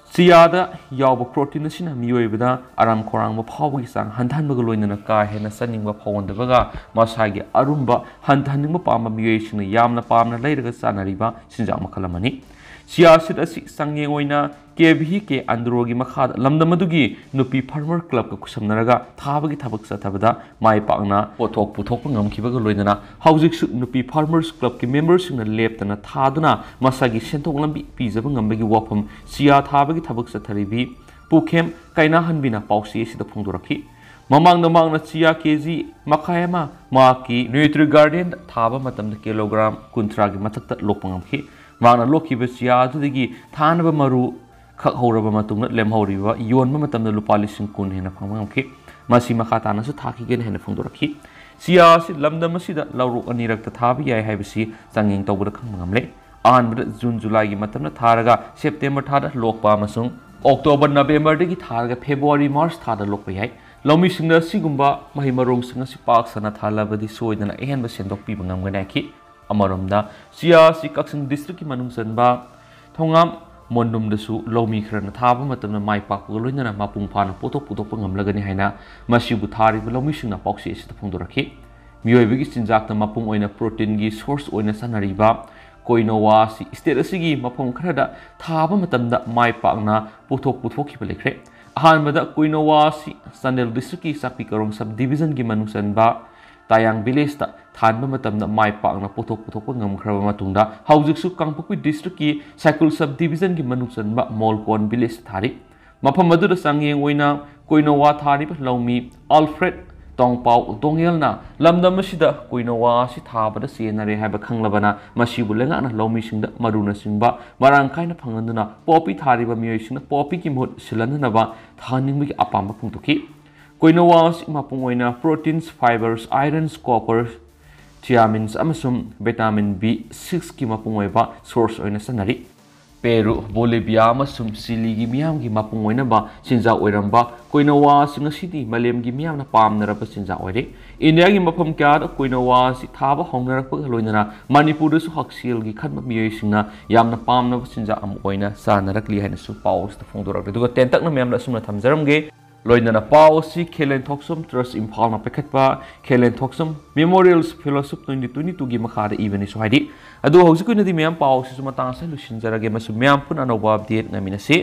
ꯆꯤꯌꯥꯗ ꯌꯥꯎꯕ protein ꯑꯁꯤꯅ ꯃꯤꯑꯣꯏꯕꯗ ꯑꯔꯥꯝ ꯈꯧꯔꯥꯡꯕ ꯐꯥꯎꯕꯒꯤ ꯆꯥꯡ ꯍꯟꯊꯍꯟꯕꯒ ꯂꯣꯏꯅꯅ ꯀꯥ ꯍꯦꯟꯅ ꯆꯥꯅꯤꯡꯕ ꯐꯥꯎꯍꯟꯗꯕꯒ ꯃꯁꯥꯒꯤ ꯑꯔꯨꯝꯕ ꯍꯟꯊꯍꯟꯅꯤꯡꯕ ꯄꯥꯝꯕ ꯃꯤꯑꯣꯏꯁꯤꯡꯅ ꯌꯥꯝꯅ ꯄꯥꯝꯅ ꯂꯩꯔꯒ ꯆꯥꯅꯔꯤꯕ ꯆꯤꯟꯖꯥꯛ ꯃꯈꯜ ꯑꯃꯅꯤ꯫ Chia seed ꯑꯁꯤ ꯆꯥꯡꯌꯦꯡ ꯑꯣꯏꯅ ꯀꯦ ꯚꯤ ꯀꯦ ꯑꯟꯗ꯭ꯔꯣꯒꯤ ꯃꯈꯥꯗ ꯂꯝꯗꯝ ꯑꯗꯨꯒꯤ ꯅꯨꯄꯤ farmer club ꯀ ꯈꯨꯠꯁꯝꯅꯔꯒ ꯊꯥꯕꯒꯤ ꯊꯕꯛ ꯆꯠꯊꯕꯗ ꯃꯥꯏ ꯄꯥꯛꯅ ꯄꯣꯠꯊꯣꯛ ꯄꯨꯊꯣꯛꯄ ꯉꯝꯈꯤꯕꯒ ꯂꯣꯏꯅꯅ ꯍꯧꯖꯤꯛꯁꯨ ꯅꯨꯄꯤ farmers club ꯀꯤ member ꯁꯤꯡꯅ ꯂꯦꯞꯇꯅ ꯊꯥꯗꯨꯅ ꯃꯁꯥꯒꯤ ꯁꯦꯟꯊꯣꯛ ꯂꯝꯕꯤ ꯄꯤꯖꯕ ꯉꯝꯕꯒꯤ ꯋꯥꯐꯝ chia ꯊꯥꯕꯒꯤ ꯊꯕꯛ ꯆꯠꯊꯔꯤꯕꯤ ꯄꯨꯈꯦꯝ ꯀꯩꯅꯥꯍꯟꯕꯤꯅ ꯄꯥꯎꯆꯦ ꯑꯁꯤꯗ ꯐꯣꯡꯗꯣꯔꯛꯈꯤ꯫ ꯃꯃꯥꯡꯗ ꯃꯍꯥꯛꯅ chia ꯀꯦ ꯖꯤ ꯃꯈꯥꯏ ꯑꯃ ꯃꯍꯥꯛꯀꯤ Nutri Garden ꯗ ꯊꯥꯕ ꯃꯇꯝꯗ ꯀꯤꯂꯣꯒ꯭ꯔꯥꯝ ꯀꯨꯟꯊ꯭ꯔꯥꯒꯤ ꯃꯊꯛꯇ ꯂꯣꯛꯄ ꯉꯝꯈꯤ꯫ ꯃꯍꯥꯛꯅ ꯂꯣꯛꯈꯤꯕ chia ꯑꯗꯨꯗꯒꯤ ꯊꯥꯅꯕ ꯃꯔꯨ ꯈꯛ ꯍꯧꯔꯕ ꯃꯇꯨꯡꯗ ꯂꯦꯝꯍꯧꯔꯤꯕ ꯌꯣꯟꯕ ꯃꯇꯝꯗ ꯂꯨꯄꯥ ꯂꯤꯁꯤꯡ ꯀꯨꯟ ꯍꯦꯟꯅ ꯐꯪꯕ ꯉꯝꯈꯤ꯫ ꯃꯁꯤ ꯃꯈꯥ ꯇꯥꯅꯁꯨ ꯊꯥꯈꯤꯒꯅꯤ ꯍꯥꯏꯅ ꯐꯣꯡꯗꯣꯔꯛꯈꯤ꯫ Chia ꯑꯁꯤ ꯂꯝꯗꯝ ꯑꯁꯤꯗ ꯂꯧꯔꯣꯛ ꯑꯅꯤꯔꯛꯇ ꯊꯥꯕ ꯌꯥꯏ ꯍꯥꯏꯕꯁꯤ ꯆꯥꯡꯌꯦꯡ ꯇꯧꯕꯗ ꯈꯪꯕ ꯉꯝꯂꯦ꯫ ꯑꯍꯥꯟꯕꯗ ꯖꯨꯟ ꯖꯨꯂꯥꯏꯒꯤ ꯃꯇꯝꯗ ꯊꯥꯔꯒ ꯁꯦꯞꯇꯦꯝꯕꯔ ꯊꯥꯗ ꯂꯣꯛꯄ ꯑꯃꯁꯨꯡ ꯑꯣꯛꯇꯣꯕꯔ ꯅꯕꯦꯝꯕꯔꯗꯒꯤ ꯊꯥꯔꯒ ꯐꯦꯕ꯭ꯔꯨꯋꯥꯔꯤ ꯃꯥꯔꯆ ꯊꯥꯗ ꯂꯣꯛꯄ ꯌꯥꯏ꯫ ꯂꯧꯃꯤꯁꯤꯡꯅ ꯑꯁꯤꯒꯨꯝꯕ ꯃꯍꯩ ꯃꯔꯣꯡꯁꯤꯡ ꯑꯁꯤ ꯄꯥꯛ ꯁꯟꯅ ꯊꯥꯂꯕꯗꯤ ꯁꯣꯏꯗꯅ ꯑꯍꯦꯟꯕ ꯁꯦꯟꯗꯣꯛ ꯄꯤꯕ ꯉꯝꯒꯅꯤ ꯍꯥꯏꯈꯤ꯫ ꯑꯃꯔꯣꯝꯗ chia ꯑꯁꯤ ꯀꯛꯆꯤꯡ district ꯀꯤ ꯃꯅꯨꯡ ꯆꯟꯕ ꯊꯣꯉꯥꯝ ꯃꯣꯟꯗꯨꯝꯗꯁꯨ ꯂꯧꯃꯤ ꯈꯔꯅ ꯊꯥꯕ ꯃꯇꯝꯗ ꯃꯥꯏ ꯄꯥꯛꯄꯒ ꯂꯣꯏꯅꯅ ꯃꯄꯨꯡ ꯐꯥꯅ ꯄꯣꯠꯊꯣꯛ ꯄꯨꯊꯣꯛꯄ ꯉꯝꯂꯒꯅꯤ ꯍꯥꯏꯅ ꯃꯁꯤꯕꯨ ꯊꯥꯔꯤꯕ ꯂꯧꯃꯤꯁꯤꯡꯅ ꯄꯥꯎꯆꯦ ꯑꯁꯤꯗ ꯐꯣꯡꯗꯣꯔꯛꯈꯤ꯫ ꯃꯤꯑꯣꯏꯕꯒꯤ ꯆꯤꯟꯖꯥꯛꯇ ꯃꯄꯨꯡ ꯑꯣꯏꯅ protein ꯒꯤ source ꯑꯣꯏꯅ ꯆꯠꯅꯔꯤꯕ quinoa ꯑꯁꯤ state ꯑꯁꯤꯒꯤ ꯃꯐꯝ ꯈꯔꯗ ꯊꯥꯕ ꯃꯇꯝꯗ ꯃꯥꯏ ꯄꯥꯛꯅ ꯄꯣꯠꯊꯣꯛ ꯄꯨꯊꯣꯛꯈꯤꯕ ꯂꯩꯈ꯭ꯔꯦ꯫ ꯑꯍꯥꯟꯕꯗ quinoa ꯑꯁꯤ ꯆꯥꯟꯗꯦꯜ district ꯀꯤ ꯆꯥꯛꯄꯤ ꯀꯔꯣꯡ sub division ꯒꯤ ꯃꯅꯨꯡ ꯆꯟꯕ ꯇꯥꯌꯥꯡ village ꯇ ꯊꯥꯍꯟꯕ ꯃꯇꯝꯗ ꯃꯥꯏ ꯄꯥꯛꯅ ꯄꯣꯠꯊꯣꯛ ꯄꯨꯊꯣꯛꯄ ꯉꯝꯈ꯭ꯔꯕ ꯃꯇꯨꯡꯗ ꯍꯧꯖꯤꯛꯁꯨ ꯀꯥꯡꯄꯣꯛꯄꯤ district ꯀꯤ ꯁꯥꯏꯀꯨꯜ sub division ꯒꯤ ꯃꯅꯨꯡ ꯆꯟꯕ ꯃꯣꯜꯀꯣꯟ village ꯇ ꯊꯥꯔꯤ꯫ ꯃꯐꯝ ꯑꯗꯨꯗ ꯆꯥꯡꯌꯦꯡ ꯑꯣꯏꯅ quinoa ꯊꯥꯔꯤꯕ ꯂꯧꯃꯤ ꯑꯜꯐ꯭ꯔꯦꯗ ꯇꯣꯡꯄꯥꯎ ꯗꯣꯉꯦꯜꯅ ꯂꯝꯗꯝ ꯑꯁꯤꯗ quinoa ꯑꯁꯤ ꯊꯥꯕꯗ ꯆꯦꯟꯅꯔꯦ ꯍꯥꯏꯕ ꯈꯪꯂꯕꯅ ꯃꯁꯤꯕꯨ ꯂꯩꯉꯥꯛꯅ ꯂꯧꯃꯤꯁꯤꯡꯗ ꯃꯔꯨꯅꯆꯤꯡꯕ ꯃꯔꯥꯡ ꯀꯥꯏꯅ ꯐꯪꯍꯟꯗꯨꯅ poppy ꯊꯥꯔꯤꯕ ꯃꯤꯑꯣꯏꯁꯤꯡꯅ poppy ꯒꯤ ꯃꯍꯨꯠ ꯁꯤꯜꯍꯟꯅꯅꯕ ꯊꯥꯍꯟꯅꯤꯡꯕꯒꯤ ꯑꯄꯥꯝꯕ ꯐꯣꯡꯗꯣꯛꯈꯤ꯫ Quinoa ꯑꯁꯤ ꯃꯄꯨꯡ ꯑꯣꯏꯅ proteins, fibers, irons, copper, thiamines ꯑꯃꯁꯨꯡ vitamin B six ꯀꯤ ꯃꯄꯨꯡ ꯑꯣꯏꯕ source ꯑꯣꯏꯅ ꯆꯠꯅꯔꯤ꯫ ꯄꯦꯔꯨ, ꯕꯣꯂꯤꯚꯤꯌꯥ ꯑꯃꯁꯨꯡ ꯆꯤꯂꯤꯒꯤ ꯃꯤꯌꯥꯝꯒꯤ ꯃꯄꯨꯡ ꯑꯣꯏꯅꯕ ꯆꯤꯟꯖꯥꯛ ꯑꯣꯏꯔꯝꯕ ꯀꯣꯏꯅꯋꯥ ꯑꯁꯤ ꯉꯁꯤꯗꯤ ꯃꯥꯂꯦꯝꯒꯤ ꯃꯤꯌꯥꯝꯅ ꯄꯥꯝꯅꯔꯕ ꯆꯤꯟꯖꯥꯛ ꯑꯣꯏꯔꯦ꯫ ꯏꯟꯗꯤꯌꯥꯒꯤ ꯃꯐꯝ ꯀꯌꯥꯗ ꯀꯣꯏꯅꯋꯥ ꯑꯁꯤ ꯊꯥꯕ ꯍꯧꯅꯔꯛꯄꯒ ꯂꯣꯏꯅꯅ ꯃꯅꯤꯄꯨꯔꯗꯁꯨ ꯍꯛꯁꯦꯜꯒꯤ ꯈꯟꯕ ꯃꯤꯑꯣꯏꯁꯤꯡꯅ ꯌꯥꯝꯅ ꯄꯥꯝꯅꯕ ꯆꯤꯟꯖꯥꯛ ꯑꯃ ꯑꯣꯏꯅ ꯆꯥꯅꯔꯛꯂꯤ ꯍꯥꯏꯅꯁꯨ ꯄꯥꯎ ꯑꯁꯤꯗ ꯐꯣꯡꯗꯣꯔꯛꯂꯤ꯫ ꯑꯗꯨꯒ ꯇꯦꯟꯇꯛꯅ ꯃꯌꯥꯝꯗ ꯑꯁꯨꯝꯅ ꯊꯝꯖꯔꯝꯒꯦ꯫ ꯂꯣꯏꯅꯅ ꯄꯥꯎ ꯑꯁꯤ ꯈꯦꯂꯦꯟ ꯊꯣꯛꯁꯝ ꯇ꯭ꯔꯁ ꯏꯝꯐꯥꯜꯅ ꯄꯥꯏꯈꯠꯄ ꯈꯦꯂꯦꯟ ꯊꯣꯛꯁꯝ ꯃꯦꯃꯣꯔꯤꯌꯦꯜ ꯐꯦꯂꯣꯁꯤꯞ ꯇ꯭ꯋꯦꯟꯇꯤ ꯇ꯭ꯋꯦꯟꯇꯤ ꯇꯨꯒꯤ ꯃꯈꯥꯗ ꯏꯕꯅꯤꯁꯨ ꯍꯥꯏꯔꯤ꯫ ꯑꯗꯨ ꯍꯧꯖꯤꯛꯀꯤ ꯑꯣꯏꯅꯗꯤ ꯃꯌꯥꯝ ꯄꯥꯎ ꯑꯁꯤꯁꯨ ꯃꯇꯥꯡ ꯑꯁꯤꯗ ꯂꯣꯏꯁꯤꯟꯖꯔꯒꯦ ꯑꯃꯁꯨꯡ ꯃꯌꯥꯝ ꯄꯨꯟꯅ ꯑꯅꯧꯕ ꯑꯞꯗꯦꯠ ꯉꯥꯏꯃꯤꯟꯅꯁꯤ꯫